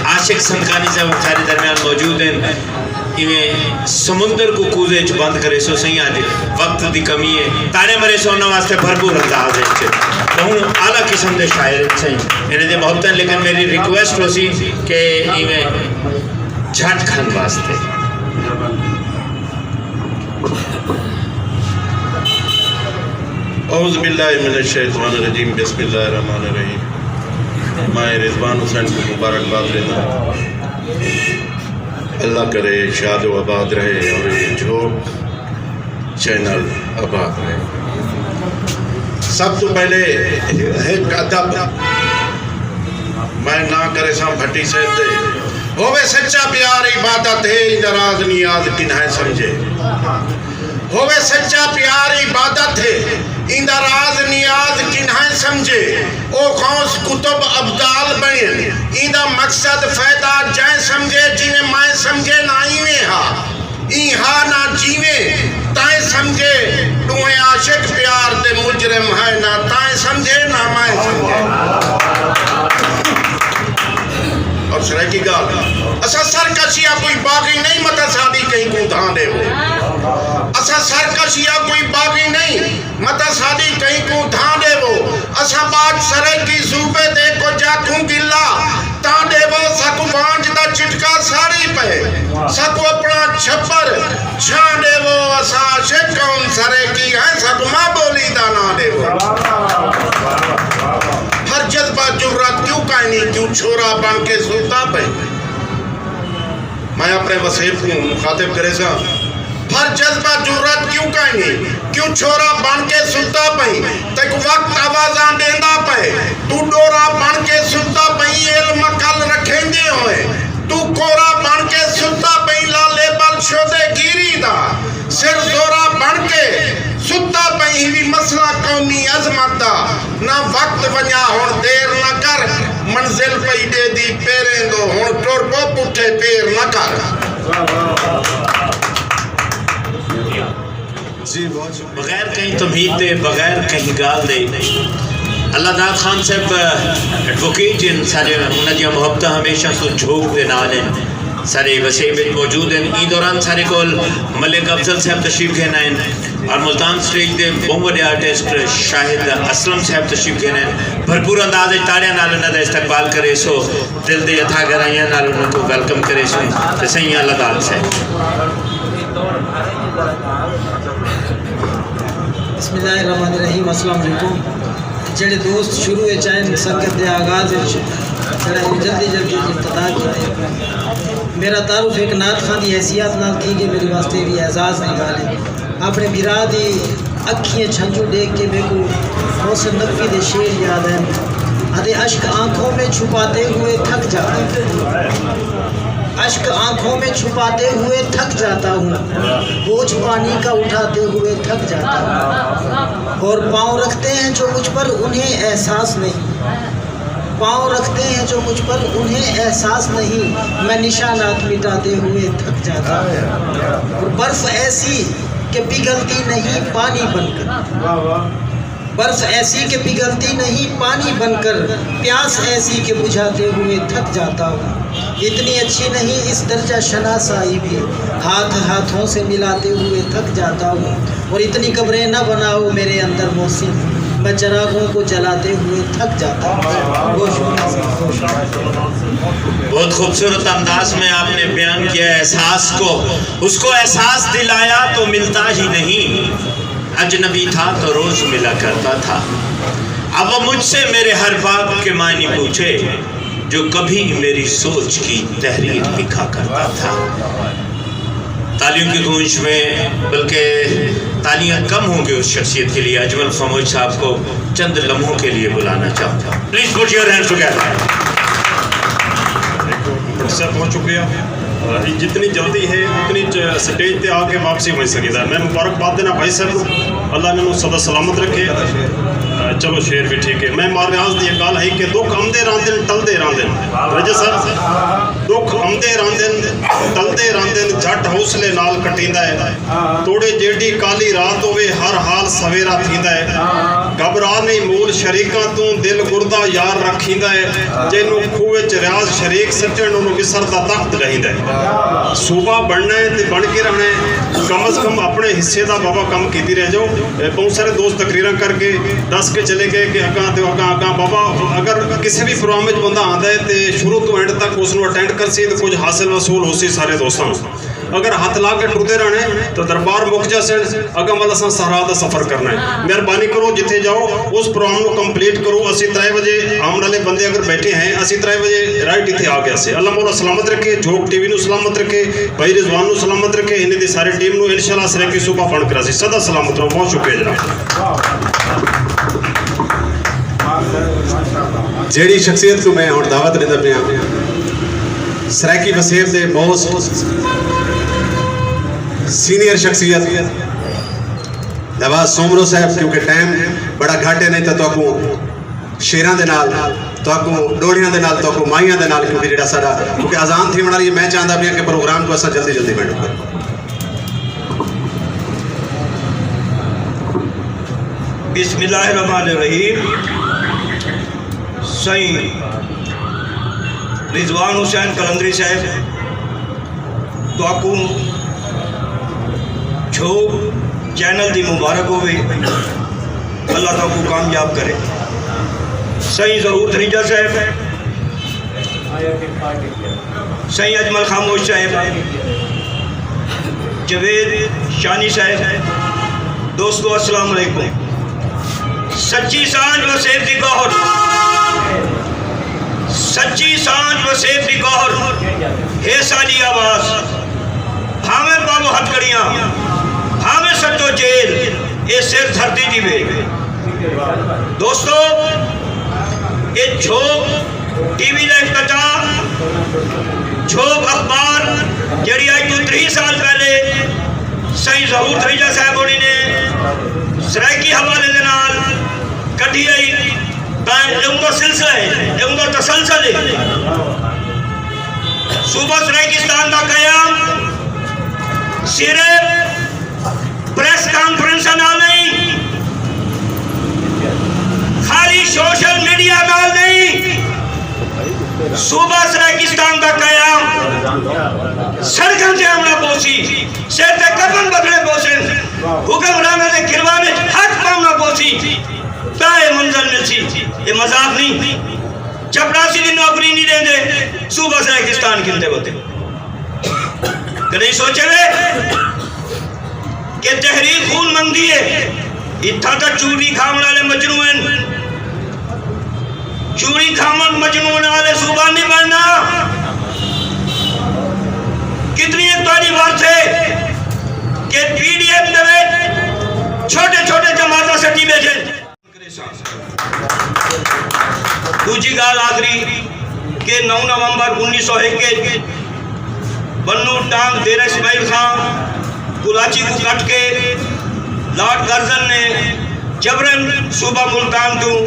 عاشق سنکانی صاحب ساڈے درمیان موجود ہن۔ ایویں سمندر کوں کوزے اچ بند کریسو سئیں، اج وقت دی کمی ہے۔ تاڑے مریسو انہاں واسطے بھرپور انداز اچ۔ بہوں اعلی قسم دے شاعر ہن سئیں۔ انہاں دی محبتاں، لیکن میری ریکویسٹ ہوسی کہ ایویں جھٹ کھن واسطے۔ اعوذ باللہ من الشیطان الرجیم، بسم اللہ الرحمن الرحیم۔ میں رضوان حسین کوں مبارکباد ݙینداں، اللہ کرے شاد و آباد رہے اور اے جھوک چینل آباد رہے۔ سب توں پہلے ہک ادب میں نہ کریساں بھٹی صاحب دے۔ ہووے سچا پیار عبادت ہے، ایندا راز نیاز کنہائیں سمجھے۔ ہووے سچا پیار عبادت ہے، ایندا راز نیاز کنہائیں سمجھے۔ او غوث قطب ابدال بݨین، ایندا مقصد فائدہ جئیں سمجھے، جیویں میں سمجھے نہ ایویں ہا۔ ایں ہا نہ جیویں تائیں سمجھے، ݙوہیں عاشق پیار دے مجرم ہئے، نہ تائیں سمجھے نہ میں سمجھے۔ اور سرائیکی ڳالھ، اساں سرکشیا کوئی باغی نئیں، متاں ساݙی کہیں کوں دھاں ݙیوو۔ اساں سرکشیا کوئی باغی نئیں، متاں ساݙی کہیں کوں دھاں ݙیوو۔ اساں ٻاجھ سرائیکی صوبے دے کجھ آکھوں گلا تاں ݙیوو، ساکوں وانجھ دا چٹکا ساڑی پئے، ساکوں اپݨا چھپر چھاں ݙیوو۔ اساں عاشق قوم سرائیکی ہیں، ساکوں ماء ٻولی دا ناں ݙیوو۔ ہر جذبہ جرات کیوں کائنی، کیوں چھورا بݨ کے ستا پئیں؟ میں اپݨے وسیب کوں مخاطب کریساں۔ ہر جذبہ جرات کیوں کائنی، کیوں چھورا بݨ کے ستا پئیں؟ تیکوں وقت آوازاں ݙیندا پئے، توں ݙورا بݨ کے ستا پئیں علم عقل رکھیندے ہوئیں، توں کورا بݨ کے ستا پئیں لا لیبل شودے گیری دا، سر زورا بݨ کے ستا پئیں، ہی وی مسئلہ قومی عظمت دا۔ نہ وقت ونڄا ہݨ دیر نہ کر، من منزل پئی ݙیدی پیریں دو، ہݨ ٹر پو پٹھے پیر نہ کر۔ جی، بہت شکریہ۔ بغیر کہیں تمہید دے، بغیر کہیں ڳالھ دے، اللہ داد خان صاحب ایڈووکیٹ ہن، ساݙے انہاں دیاں محبتاں ہمیشہ سوں جھوک دے نال ہن، ساݙے وسیب وچ موجود ہن۔ ایں دوران ساݙے کول ملک افضل صاحب تشریف گھن آئے ہن اور ملتان سٹیج دے ٻہوں وݙے آرٹسٹ شاہد اسلم صاحب تشریف گھن آئے ہن۔ بھرپور انداز وچ تاڑیاں نال انہاں دا استقبال کریسو، دل دیاں اتھاں گہرائیاں نال انہاں کوں ویلکم کریسوں۔ تے سئیں اللہ داد صاحب۔ بسم اللہ الرحمن الرحیم۔ السلام علیکم۔ جڑے دوست شروع وچ آئے، سنگت دے آغاز وچ جڑا ہے جلدی جلدی افتتاح کیتے۔ میرا تعارف ایک نعت خواں دی حیثیت نال تھی ڳئے، میرے واسطے بھی اعزاز دی ڳالھ ہے۔ اپݨے بھرا دی اکھیں جھنجھو ݙیکھ کے میکوں محسن نقوی دے شعر یاد ہن۔ اتے اشک آنکھوں میں چھپاتے ہوئے تھک جاتا ہوں، اشک آنکھوں میں چھپاتے ہوئے تھک جاتا ہوں، بوجھ پانی کا اٹھاتے ہوئے تھک جاتا ہوں، اور پاؤں رکھتے ہیں جو مجھ پر انہیں احساس نہیں، پاؤں رکھتے ہیں جو مجھ پر انہیں احساس نہیں، میں نشانات مٹاتے ہوئے تھک جاتا ہوں، اور برف ایسی کہ پگھلتی نہیں پانی بن کر، برف ایسی کہ پگھلتی نہیں پانی بن کر، پیاس ایسی کہ بجھاتے ہوئے تھک جاتا ہوں۔ اتنی اچھی نہیں اس درجہ شناسائی بھی، ہاتھ ہاتھوں سے ملاتے ہوئے تھک جاتا ہوں۔ اور اتنی قبریں نہ بناؤ میرے اندر محسن، میں چراغوں کو جلاتے ہوئے تھک جاتا ہوں۔ بہت شکریہ۔ بہت خوبصورت انداز میں آپ نے بیان کیا ہے احساس کو، اس کو احساس دلایا تو ملتا ہی نہیں۔ اجنبی تھا تو روز ملا کرتا تھا۔ اب وہ مجھ سے میرے ہر بات کے معنی پوچھے، جو کبھی میری سوچ کی تحریر لکھا کرتا تھا۔ تالیوں کی گونج میں، بلکہ تالیاں کم ہوں گی اس شخصیت کے لیے۔ اجمل خاموش صاحب کو چند لمحوں کے لیے بلانا چاہوں گا۔ Please put your hands together. Doctor صاحب، بہت شکریہ۔ جتنی جلدی ہے، اتنی چ-، سٹیج تے آ کے واپسی ہوئی سڳدا ہے۔ میں مبارکباد ݙینا بھائی صاحب کوں، اللہ انہاں کوں سدا سلامت رکھے۔ چلو، شعر بھی ٹھیک ہے۔ میں مار نیاز دی ایک ڳالھ ہے کہ دکھ امدے راندن، ٹلدے راندن۔ رجب صاحب، دکھ امدے راندن، ٹلدے راندن، جھٹ حوصلے نال کٹیندا ہے۔ توڑے جیڈی کالی رات ہووے، ہر حال سویرا تھیندا ہے۔ گھبرا نہیں مول شریکاں توں، دل گردہ یار رکھیندا ہے۔ جینوں کھوہ وچ ریاض شریک سٹن، اونوں مصر دا تخت ݙہیندا ہے۔ صوبہ بݨنا ہے تے بݨ کے رہݨا ہے۔ کم از کم اپݨے حصے دا بابا کم کیتی رہ جاؤ۔ اے بہت سارے دوست تقریراں کر کے ݙس کے چلے گئے کہ اگاں تے اگاں، اگاں۔ بابا، اگر کسے بھی پروگرام وچ بندہ آندا ہے تے شروع توں اینڈ تک اس نوں اٹینڈ کرسی تے کچھ حاصل وصول ہوسی سارے دوستاں نوں۔ اگر ہتھ لا کے ٹردے رہݨے تاں دربار مک جاسن، اگاں ول اساں صحرا دا سفر کرنا ہے۔ مہربانی کرو، جتھے جاؤ اس پروگرام نوں کمپلیٹ کرو۔ اسی ترے وجے آمن والے بندے اگر بیٹھے ہیں، اسی ترے وجے رائٹ اتھے آ گیا سے۔ اللہ مولا سلامت رکھے، جھوک ٹی وی نوں سلامت رکھے، بھائی رضوان نوں سلامت رکھے، انہیں دی ساری ٹیم نوں۔ انشاءاللہ سرائیکی صوبہ بݨ کراسی۔ سدا سلامت رہو، بہت شکریہ جناب۔ جیڑھی شخصیت کوں میں ہݨ دعوت ݙیندا پیاں، سرائیکی وسیب دے موسٹ سینئر شخصیت نواز سومرو صاحب، کیونکہ ٹائم بڑا گھٹ ہے، نہیں تاں تہاکوں شعراں دے نال، تہاکوں ݙوہڑیاں دے نال، تہاکوں ماہیاں دے نال، کیونکہ جیڑھا ساݙا، کیونکہ اذان تھیوݨ والی ہے، میں چاہندا پیاں کہ پروگرام کوں اساں جلدی جلدی ونڈوں۔ بسم اللہ الرحمن الرحیم۔ سائیں رضوان حسین قلندری صاحب، تہاکوں جھوک چینل دی مبارک ہووے۔ اللہ تہاکوں کامیاب کرے۔ سائیں ظہور دھریجہ صاحب، سائیں اجمل خاموش صاحب، جاوید شانی صاحب، دوستو السلام علیکم۔ سچی سانجھ وسیب دی گوہر، سچی سانجھ وسیب دی گوہر ہے ساݙی آواز۔ بھاویں پاوو ہتھکڑیاں، بھاویں سٹو جیل، اے سر دھرتی دی ویل۔ دوستو، اے جھوک ٹی وی دا افتتاح، جھوک اخبار، جیڑھی اڄ توں تریہہ سال پہلے سائیں ظہور دھریجہ صاحب ہوݨی نے سرائیکی حوالے دے نال کڈھی ہئی، اے اوندا سلسلہ ہے، اے اوندا تسلسل ہے۔ صوبہ سرائیکستان دا قیام صرف پریس کانفرنساں نال نہیں، خالی سوشل میڈیا نال نہیں۔ صوبہ سرائیکستان دا قیام سڑکاں تے آوݨا پوسی، سر تے کفن ٻدھݨے پوسن، حکمراناں دے گریباں وچ ہتھ پاوݨا پوسی، تاں اے منظر ملسی۔ اے مذاق نہیں۔ چپڑاسی دی نوکری نہیں ݙیندے، صوبہ سرائیکستان گھندے ودے۔ کݙیں سوچے وے کہ تحریک خون منگدی ہے؟ اتھاں تاں چوری کھاوݨ والے مجنوں ہن۔ چوری کھاوݨ مجنوں والے صوبہ نہیں بݨنا۔ کتنی ایک تہاݙی ورتھ ہے کہ پی ڈی ایم دے وچ چھوٹے چھوٹے جماعتاں سٹی ٻیٹھے۔ ݙوجھی ڳالھ آخری کہ نو نومبر انیس سو ہک وچ بنوں ٹانگ دیرہ اسماعیل خان کراچی کوں کٹ کے لارڈ کرزن نے جبرن صوبہ ملتان توں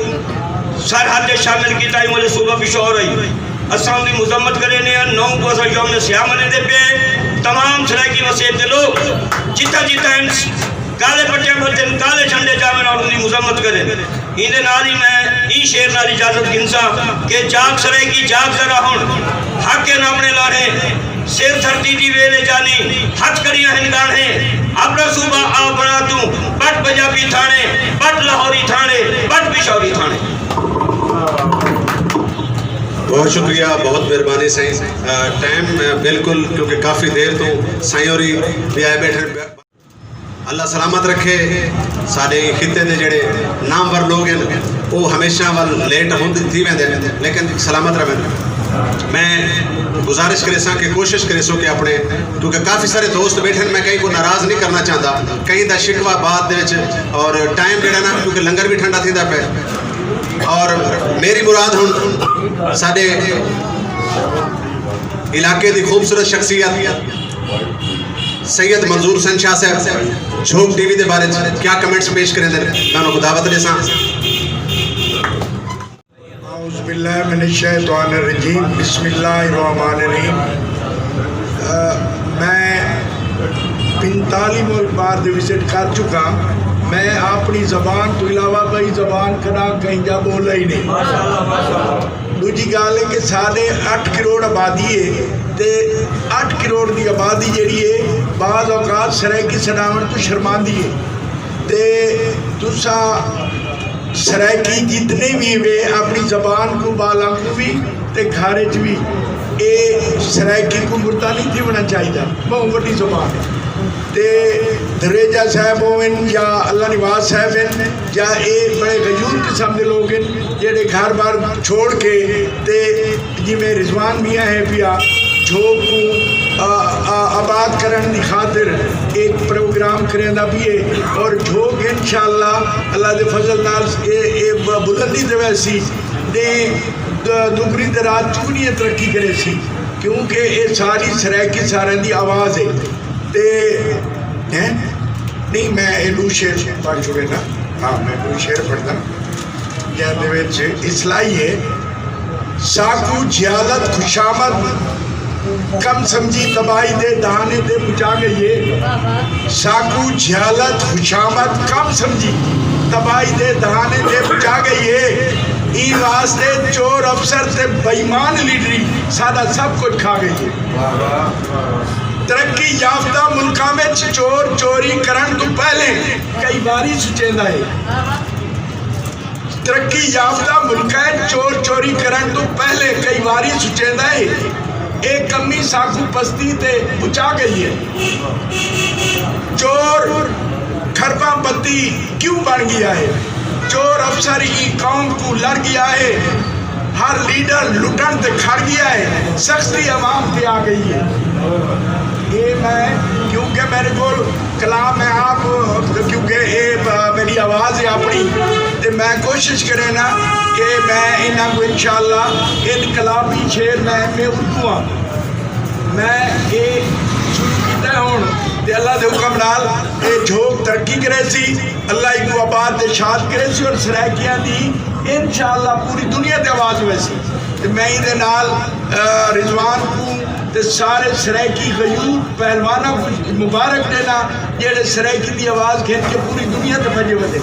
سرحد تے شامل کیتا، ایں ویلے صوبہ پشور ہئی۔ اساں اوندی مذمت کریندے ہاں۔ نو کوں اساں یوم سیاہ منیندے پئے ہیں۔ تمام سرائیکی وسیب دے لوگ جتھاں جتھاں ہن، کالے پٹے ٻدھن، کالے جھنڈے چاون اور اوندی مذمت کرن۔ ایندے نال ہی میں ایں شعر نال اجازت گھنساں کہ جاگ سرائیکی جاگ ذرا ہݨ، حق ہن اپݨے لاݨے، سر دھرتی دی ویل ہے جانی، ہتھ کڑیاں ہن ڳاݨے، اپݨا صوبہ آ بݨا توں، پٹ پنجابی تھاݨے، پٹ لاہوری تھاݨے، پٹ پشاوری تھاݨے۔ بہت شکریہ، بہت مہربانی سائیں۔ آ، ٹائم، آ، بالکل، کیونکہ کافی دیر تو سائیں ہوری بھی آئے بیٹھے۔ اللہ سلامت رکھے۔ ساݙے خطے دے جڑے نامور لوگ ہیں، وہ ہمیشہ ول لیٹ ہوندے تھی ویندے ہیں، لیکن سلامت رہن۔ میں گزارش کریساں کہ کوشش کریسو کہ اپݨے، کیونکہ کافی سارے دوست بیٹھے ہیں، میں کہیں کو ناراض نہیں کرنا چاہتا، کہیں دا شکوہ بعد دے وچ، اور ٹائم جڑا نا، کیونکہ لنگر بھی ٹھنڈا تھیندا پئے۔ اور میری مراد ہن ساݙے علاقے دی خوبصورت شخصیت سید منظور حسین شاہ صاحب جھوک ٹی وی دے بارے چ کیا کمنٹس پیش کریندے، میں انہاں کوں دعوت ݙیساں۔ اعوذ باللہ من الشیطان الرجیم، بسم اللہ الرحمن الرحیم۔ آ، میں پنتالیس ملک باہر دے وزٹ کر چکا۔ میں اپݨی زبان توں علاوہ ٻئی زبان کݙاں کہیں جا ٻولا ہی نہیں۔ ݙوجھی ڳالھ ہے کہ ساݙے اٹھ کروڑ آبادی ہے، تے اٹھ کروڑ دی آبادی جیڑھی ہے، بعض اوقات سرائیکی سݙاوݨ توں شرماندی ہے۔ تے تساں سرائیکی جتنے بھی وے، اپݨی زبان کوں، ٻالاں کوں بھی تے گھر وچ بھی، اے سرائیکی کوں مردہ نہیں تھیوݨا چاہیدا، ٻہوں وݙی زبان ہے۔ تے دھریجہ صاحب ہوون یا اللہ نواز صاحب ہن، یا اے بڑے غیور قسم دے لوگ ہن، جیڑھے گھر بار چھوڑ کے تے جیویں رضوان میاں ہے پیا، جھوک کوں، آ، آ، آباد کرݨ دی خاطر ایک پروگرام کریندا پئے، اور جھوک انشاءاللہ اللہ دے فضل نال اے، اے ب-، بلندی تے ویسی، ݙینہہ د-، دگنی تے رات چگنی ترقی کریسی، کیونکہ اے ساری سرائیکی ساریں دی آواز ہے۔ تے، ہیں؟ نہیں، میں اے ݙو شعر پڑھ چھوڑے نا۔ ہاں، میں ݙو شعر پڑھدا۔ جیندے وچ اصلاحی ہے، ساکوں جہالت خوشامد کم سمجھی، تباہی دے دہانے تے پچا ڳئی ہے۔ ساکوں جہالت خوشامد کم سمجھی، تباہی دے دہانے تے پچا ڳئی ہے۔ ایں واسطے چور افسر تے بے ایمان لیڈری ساݙا سب کجھ کھا ڳئی ہے۔ ترقی یافتہ ملکاں وچ چور چوری کرݨ توں پہلے کئی واری سوچیندا ہے۔ ترقی یافتہ ملکاں وچ چور چوری کرݨ توں پہلے کئی واری سوچیندا ہے۔ اے کمی ساکوں پستی تے پچا ڳئی ہے۔ چور کھرباں پتی کیوں بݨ ڳیا ہے؟ چور افسر ایں قوم کوں لڑ ڳیا ہے۔ ہر لیڈر لٹݨ تے کھڑ ڳیا ہے، سختی عوام تے آ ڳئی ہے۔ اے میں، کیونکہ میݙے کول کلام ہے آپ، کیونکہ اے ب-، میݙی آواز ہے اپݨی، تے میں کوشش کرینا کہ میں انہاں کوں انشاءاللہ انقلابی شعر میں، میں اردو ہاں، میں اے شروع کیتا ہے ہݨ۔ تے اللہ دے حکم نال اے جھوک ترقی کریسی، اللہ ایکوں آباد تے شاد کریسی اور سرائیکیاں دی انشاءاللہ پوری دنیا تے آواز ویسی۔ تے میں ایندے نال، آ، رضوان کوں تے سارے سرائیکی غیور پہلواناں کوں مبارک ݙینا، جیڑھے سرائیکی دی آواز گھن کے پوری دنیا تے پڄے ودے۔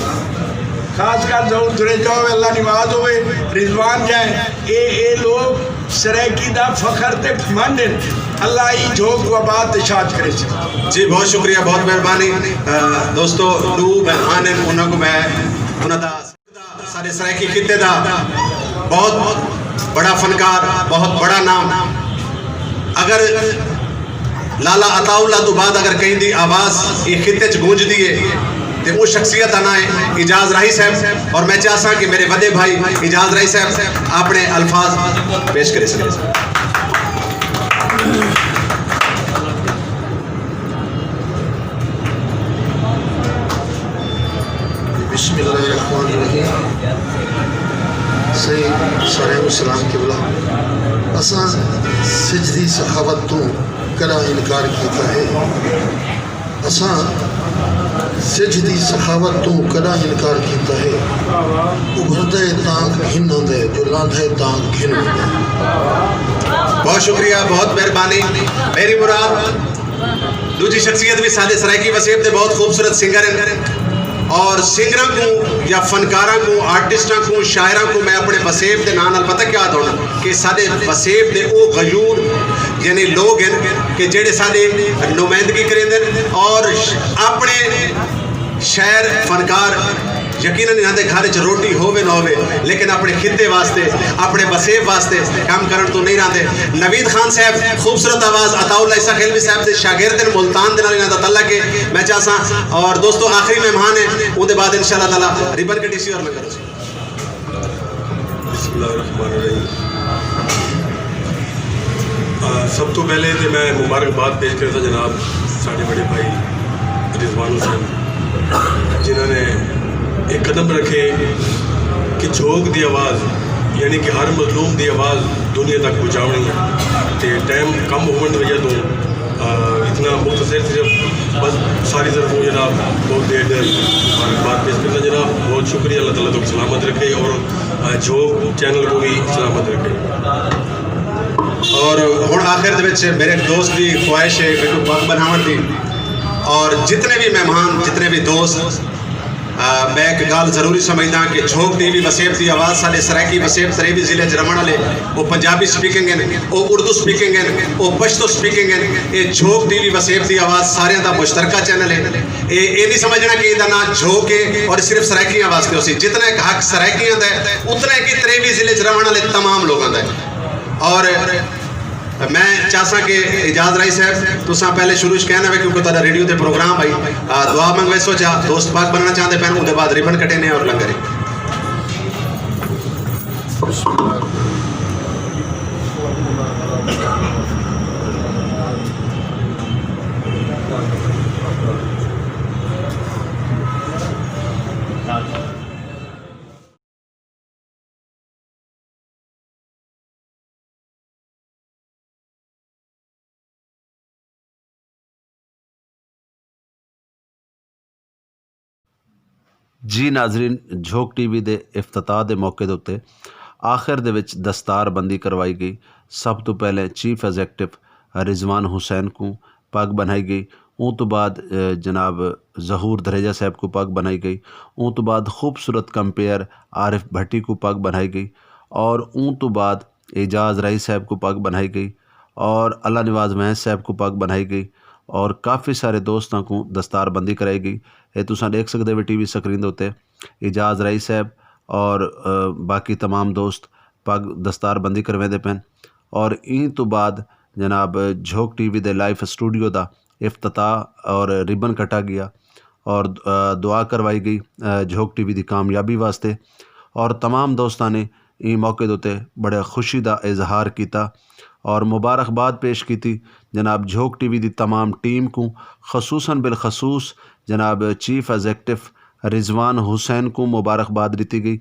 خاص کر ظہور دھریجہ ہووے، اللہ نواز ہووے، رضوان جئیں، اے، اے لوگ سرائیکی دا فخر تے گھمنڈ ہن۔ اللہ ایں جھوک کوں آباد تے شاد کریسی۔ جی، بہت شکریہ، بہت مہربانی۔ آ، دوستو، ݙو مہمان ہن، انہاں کوں میں، انہاں دا سارے سرائیکی خطے دا بہت بڑا فنکار، بہت بڑا نام۔ اگر لالا عطاء اللہ توں بعد اگر کہیں دی آواز ایں خطے چ گونجدی ہے تے او شخصیت دا ناں ہے اعجاز راہی صاحب، اور میں چاہساں کہ میرے وݙے بھائی اعجاز راہی صاحب اپݨے الفاظ پیش کرے سڳن۔ بسم اللہ الرحمن الرحیم۔ سئیں سارے کوں سلام قبلہ۔ اساں سجھ دی سخاوت توں کݙاں انکار کیتا ہے؟ اساں سجھ دی سخاوت توں کݙاں انکار کیتا ہے؟ ابھردے تانک گھن آندے، جو لاندھے تانک گھن ویندے۔ بہت شکریہ، بہت مہربانی۔ میری مراد ݙوجھی شخصیت وی ساݙے سرائیکی وسیب دے بہت خوبصورت سنگر ہن، اور سنگراں کوں یا فنکاراں کوں، آرٹسٹاں کوں، شاعراں کوں میں اپݨے وسیب دے ناں نال پتہ کیا آہدا ہاں کہ ساݙے وسیب دے او غیور یعنی لوگ ہن کہ جیڑھے ساݙے نمائندگی کریندن اور اپݨے شاعر، فنکار، یقیناً انہاں دے گھر وچ روٹی ہووے نہ ہووے، لیکن اپݨے خطے واسطے، اپݨے وسیب واسطے کم کرݨ توں نہیں رہندے۔ نوید خان صاحب، خوبصورت آواز، عطاء اللہ عیسیٰ خیلوی صاحب دے شاگرد ہن، ملتان دے نال انہاں دا تعلق ہے۔ میں چاہساں، اور دوستو، آخری مہمان ہے، اون دے بعد انشاءاللہ تعالیٰ ربن کٹیسی اور لنگر ہوسی۔ بسم اللہ الرحمن الرحیم۔ آ، سب توں پہلے تے میں مبارکباد پیش کردا جناب ساݙے وݙے بھائی رضوان حسین، جنہاں نے ایک قدم رکھے کہ جھوک دی آواز، یعنی کہ ہر مظلوم دی آواز دنیا تک پہنچاوݨی ہے۔ تے ٹائم کم ہووݨ دی وجہ توں، آ، اتنا مختصر صرف بس ساری طرفوں جناب بہت ڈھیر ڈھیر مبارکباد پیش کردا جناب۔ بہت شکریہ، اللہ تعالیٰ تہاکوں سلامت رکھے اور، آ، جھوک چینل کوں وی سلامت رکھے۔ اور ہݨ آخر دے وچ میرے دوست دی خواہش ہے میکوں پڳ ٻنھاوݨ دی، اور جتنے وی مہمان، جتنے وی دوست، آ، میں ایک ڳالھ ضروری سمجھداں کہ جھوک ٹی وی وسیب دی آواز ساݙے سرائیکی وسیب تریوی ضلع چ رہوݨ والے، او پنجابی سپیکنگ ہن، او اردو سپیکنگ ہن، او پشتو سپیکنگ ہن، اے جھوک ٹی وی وسیب دی آواز ساریاں دا مشترکہ چینل ہے۔ اے، اے نہیں سمجھݨا کہ ایندا ناں جھوک ہے اور صرف سرائیکیاں واسطے ہوسی۔ جتنا ایک حق سرائیکیاں دا ہے، اتنا ایک تریوی ضلع چ رہوݨ والے تمام لوگاں دا ہے۔ اور میں چاہساں کہ اعجاز راہی صاحب، تساں پہلے شروع چ کہنا وے، کیونکہ تہاݙا ریڈیو تے پروگرام ہئی۔ آ، دعا منگویسو، جا دوست پڳ ٻنھݨا چاہندے پئن، اوندے بعد ربن کٹینے اور لنگر ہے۔ جی ناظرین، جھوک ٹی وی دے افتتاح دے موقع دے اتے آخر دے وچ دستار بندی کروائی گئی۔ سب توں پہلے چیف ایگزیکٹو رضوان حسین کوں پڳ ٻنھائی گئی۔ اوں توں بعد، اے، جناب ظہور دھریجہ صاحب کوں پڳ ٻنھائی گئی۔ اوں توں بعد خوبصورت کمپیئر عارف بھٹی کوں پڳ ٻنھائی گئی اور اوں توں بعد اعجاز راہی صاحب کوں پڳ ٻنھائی گئی اور اللہ نواز وینس صاحب کوں پڳ ٻنھائی گئی اور کافی سارے دوستاں کوں دستار بندی کرائی گئی۔ اے تساں ݙیکھ سڳدے وے ٹی وی سکرین دے اتے اعجاز راہی صاحب اور، آ، باقی تمام دوست پڳ دستار بندی کرویندے پئن۔ اور ایں توں بعد جناب جھوک ٹی وی دے لائیو اسٹوڈیو دا افتتاح اور ربن کٹا ڳیا اور، آ، دعا کروائی ڳئی، آ، جھوک ٹی وی دی کامیابی واسطے۔ اور تمام دوستاں نے ایں موقع دے اتے بڑے خوشی دا اظہار کیتا اور مبارکباد پیش کیتی۔ جناب جھوک ٹی وی دی تمام ٹیم کوں، خصوصاً بالخصوص جناب چیف ایگزیکٹو رضوان حسین کوں مبارکباد ݙتی ڳئی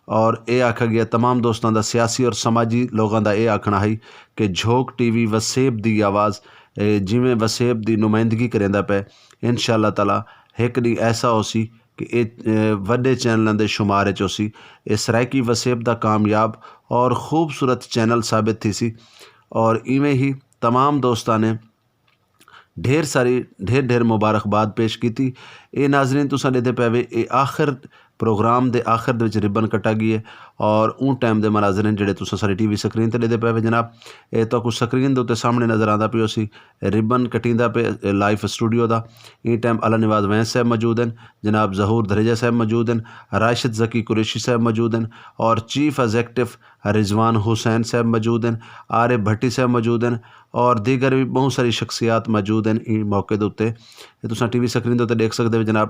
اور اے آکھا ڳیا تمام دوستاں دا، سیاسی اور سماجی لوگاں دا اے آکھݨا ہئی کہ جھوک ٹی وی وسیب دی آواز جیویں وسیب دی نمائندگی کریندا پئے، انشاء اللہ تعالی ہک ݙینہہ ایسا ہوسی کہ اے وݙے چینلاں دے شمار اچ ہوسی۔ اے سرائیکی وسیب دا کامیاب اور خوبصورت چینل ثابت تھیسی۔ اور ایویں ہی تمام دوستاں نے ڈھیر ساری ڈھیر ڈھیر مبارکباد پیش کیتی۔ اے ناظرین، تساں ݙیہدے پئے وے، اے آخر پروگرام دے آخر دے وچ ربن کٹا ڳئی ہے۔ اور اوں ٹائم دے مناظر ہیں جڑے تساں ساری ٹی وی سکرین تے ݙیہدے پئے وے جناب۔ اے تہاکوں سکرین دے اتے سامݨے نظر آندا پیا ہوسی، ربن کٹیندا پئے لائیو اسٹوڈیو دا۔ ایں ٹائم اللہ نواز وینس صاحب موجود ہیں، جناب ظہور دھریجہ صاحب موجود ہیں، راشد ذکی قریشی صاحب موجود ہیں، اور چیف ایگزیکٹو رضوان حسین صاحب موجود ہیں، عارف بھٹی صاحب موجود ہیں، اور دیگر بھی بہت ساری شخصیات موجود ہیں۔ ایں موقع دے اتے تساں ٹی وی سکرین دے اتے ݙیکھ سڳدے ہو جناب،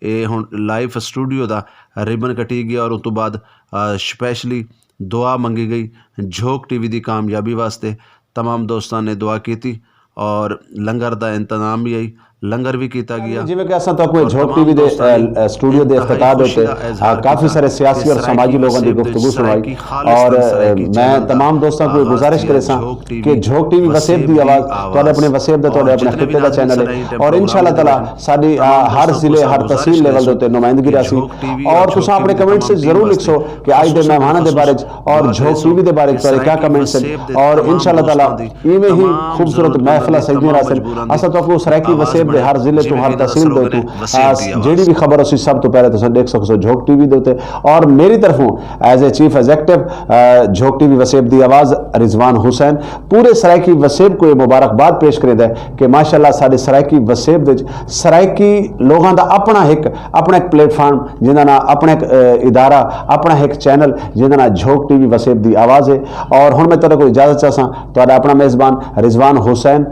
اے ہݨ لائیو اسٹوڈیو دا ربن کٹی ڳیا اور اوں توں بعد اسپیشلی دعا منگی ڳئی جھوک ٹی وی دی کامیابی واسطے۔ تمام دوستاں نے دعا کیتی اور لنگر دا انتظام بھی ہئی، لنگر بھی کیتا ڳیا۔ جیویں کہ اساں تہاکوں اور جھوک تمام ٹی وی دے دوستاں نے اے، اے، اسٹوڈیو دے انتہائی افتتاح دے خوشی اتے، دا اظہار آ، کافی کیتا سارے کہ سیاسی اور سرائیکی سماجی لوگاں دی وسیب دے گفتگو سنوائی۔ سرائیکی خالص اور، تر سرائیکی اے، میں چینل دا تمام دوستاں کوں آغاز گزارش تھیا۔ کریساں جھوک ٹی وی کہ جھوک ٹی وی وسیب وسیب دی دی آواز، آواز۔ تہاݙے اپݨے وسیب دا، اور تہاݙے اپݨے جتنے خطے بھی دا ناظرین چینل ہے۔ سارے ایں ٹائم اور پروگرام انشاءاللہ دے تعالیٰ وچ ہن، ساݙی، آ، تمام ہر دوستاں ضلع، کوں ہر گزارش تحصیل ہے لیول دے کہ اتے نمائندگی کہ رہسی۔ جھوک ٹی وی اور اور جھوک تساں ٹی وی اپݨے دے کمنٹس تمام ضرور دوستاں لکھسو کوں کہ اڄ دے خصوصی مہماناں دے بارے وچ اور مہمان جھوک ٹی وی دے بارے وچ تہاݙے کیا سرائیکی کمنٹس ہیں۔ وسیب دے اور تمام انشاءاللہ تعالیٰ دوستاں دی ایویں ہی تمام خوبصورت ضرورت محفلاں دے سجدیاں تمام رہسن۔ مجبوراں دی اساں تہاکوں سرائیکی آواز وسیب دے بݨے۔ ہر ضلع توں، جیویں ہر کہ تحصیل دے سلوگن اتوں، ہے، وسیب آ، دی آواز۔ جیڑھی بھی خبر ہوسی سب توں پہلے تساں ݙیکھ سڳسو جھوک ٹی وی دے اتے۔ اور میری طرفوں ایز اے چیف ایگزیکٹو، آ، جھوک ٹی وی وسیب دی آواز رضوان حسین پورے سرائیکی وسیب کوں اے مبارکباد پیش کریندا ہے کہ ماشاءاللہ ساݙے سرائیکی وسیب دے وچ سرائیکی لوگاں دا اپݨا ہک، اپݨا ہک پلیٹ فارم جیندا ناں، اپݨا ہک، آ، ادارہ، اپݨا ہک چینل جیندا ناں جھوک ٹی وی وسیب دی آواز ہے۔ اور ہݨ میں تہاݙے کول اجازت چاہساں، تہاݙا اپݨا میزبان رضوان حسین،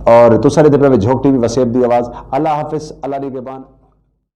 اور تساں ݙیہدے پئے وے جھوک ٹی وی وسیب دی آواز۔ اللہ حافظ، اللہ نگہبان۔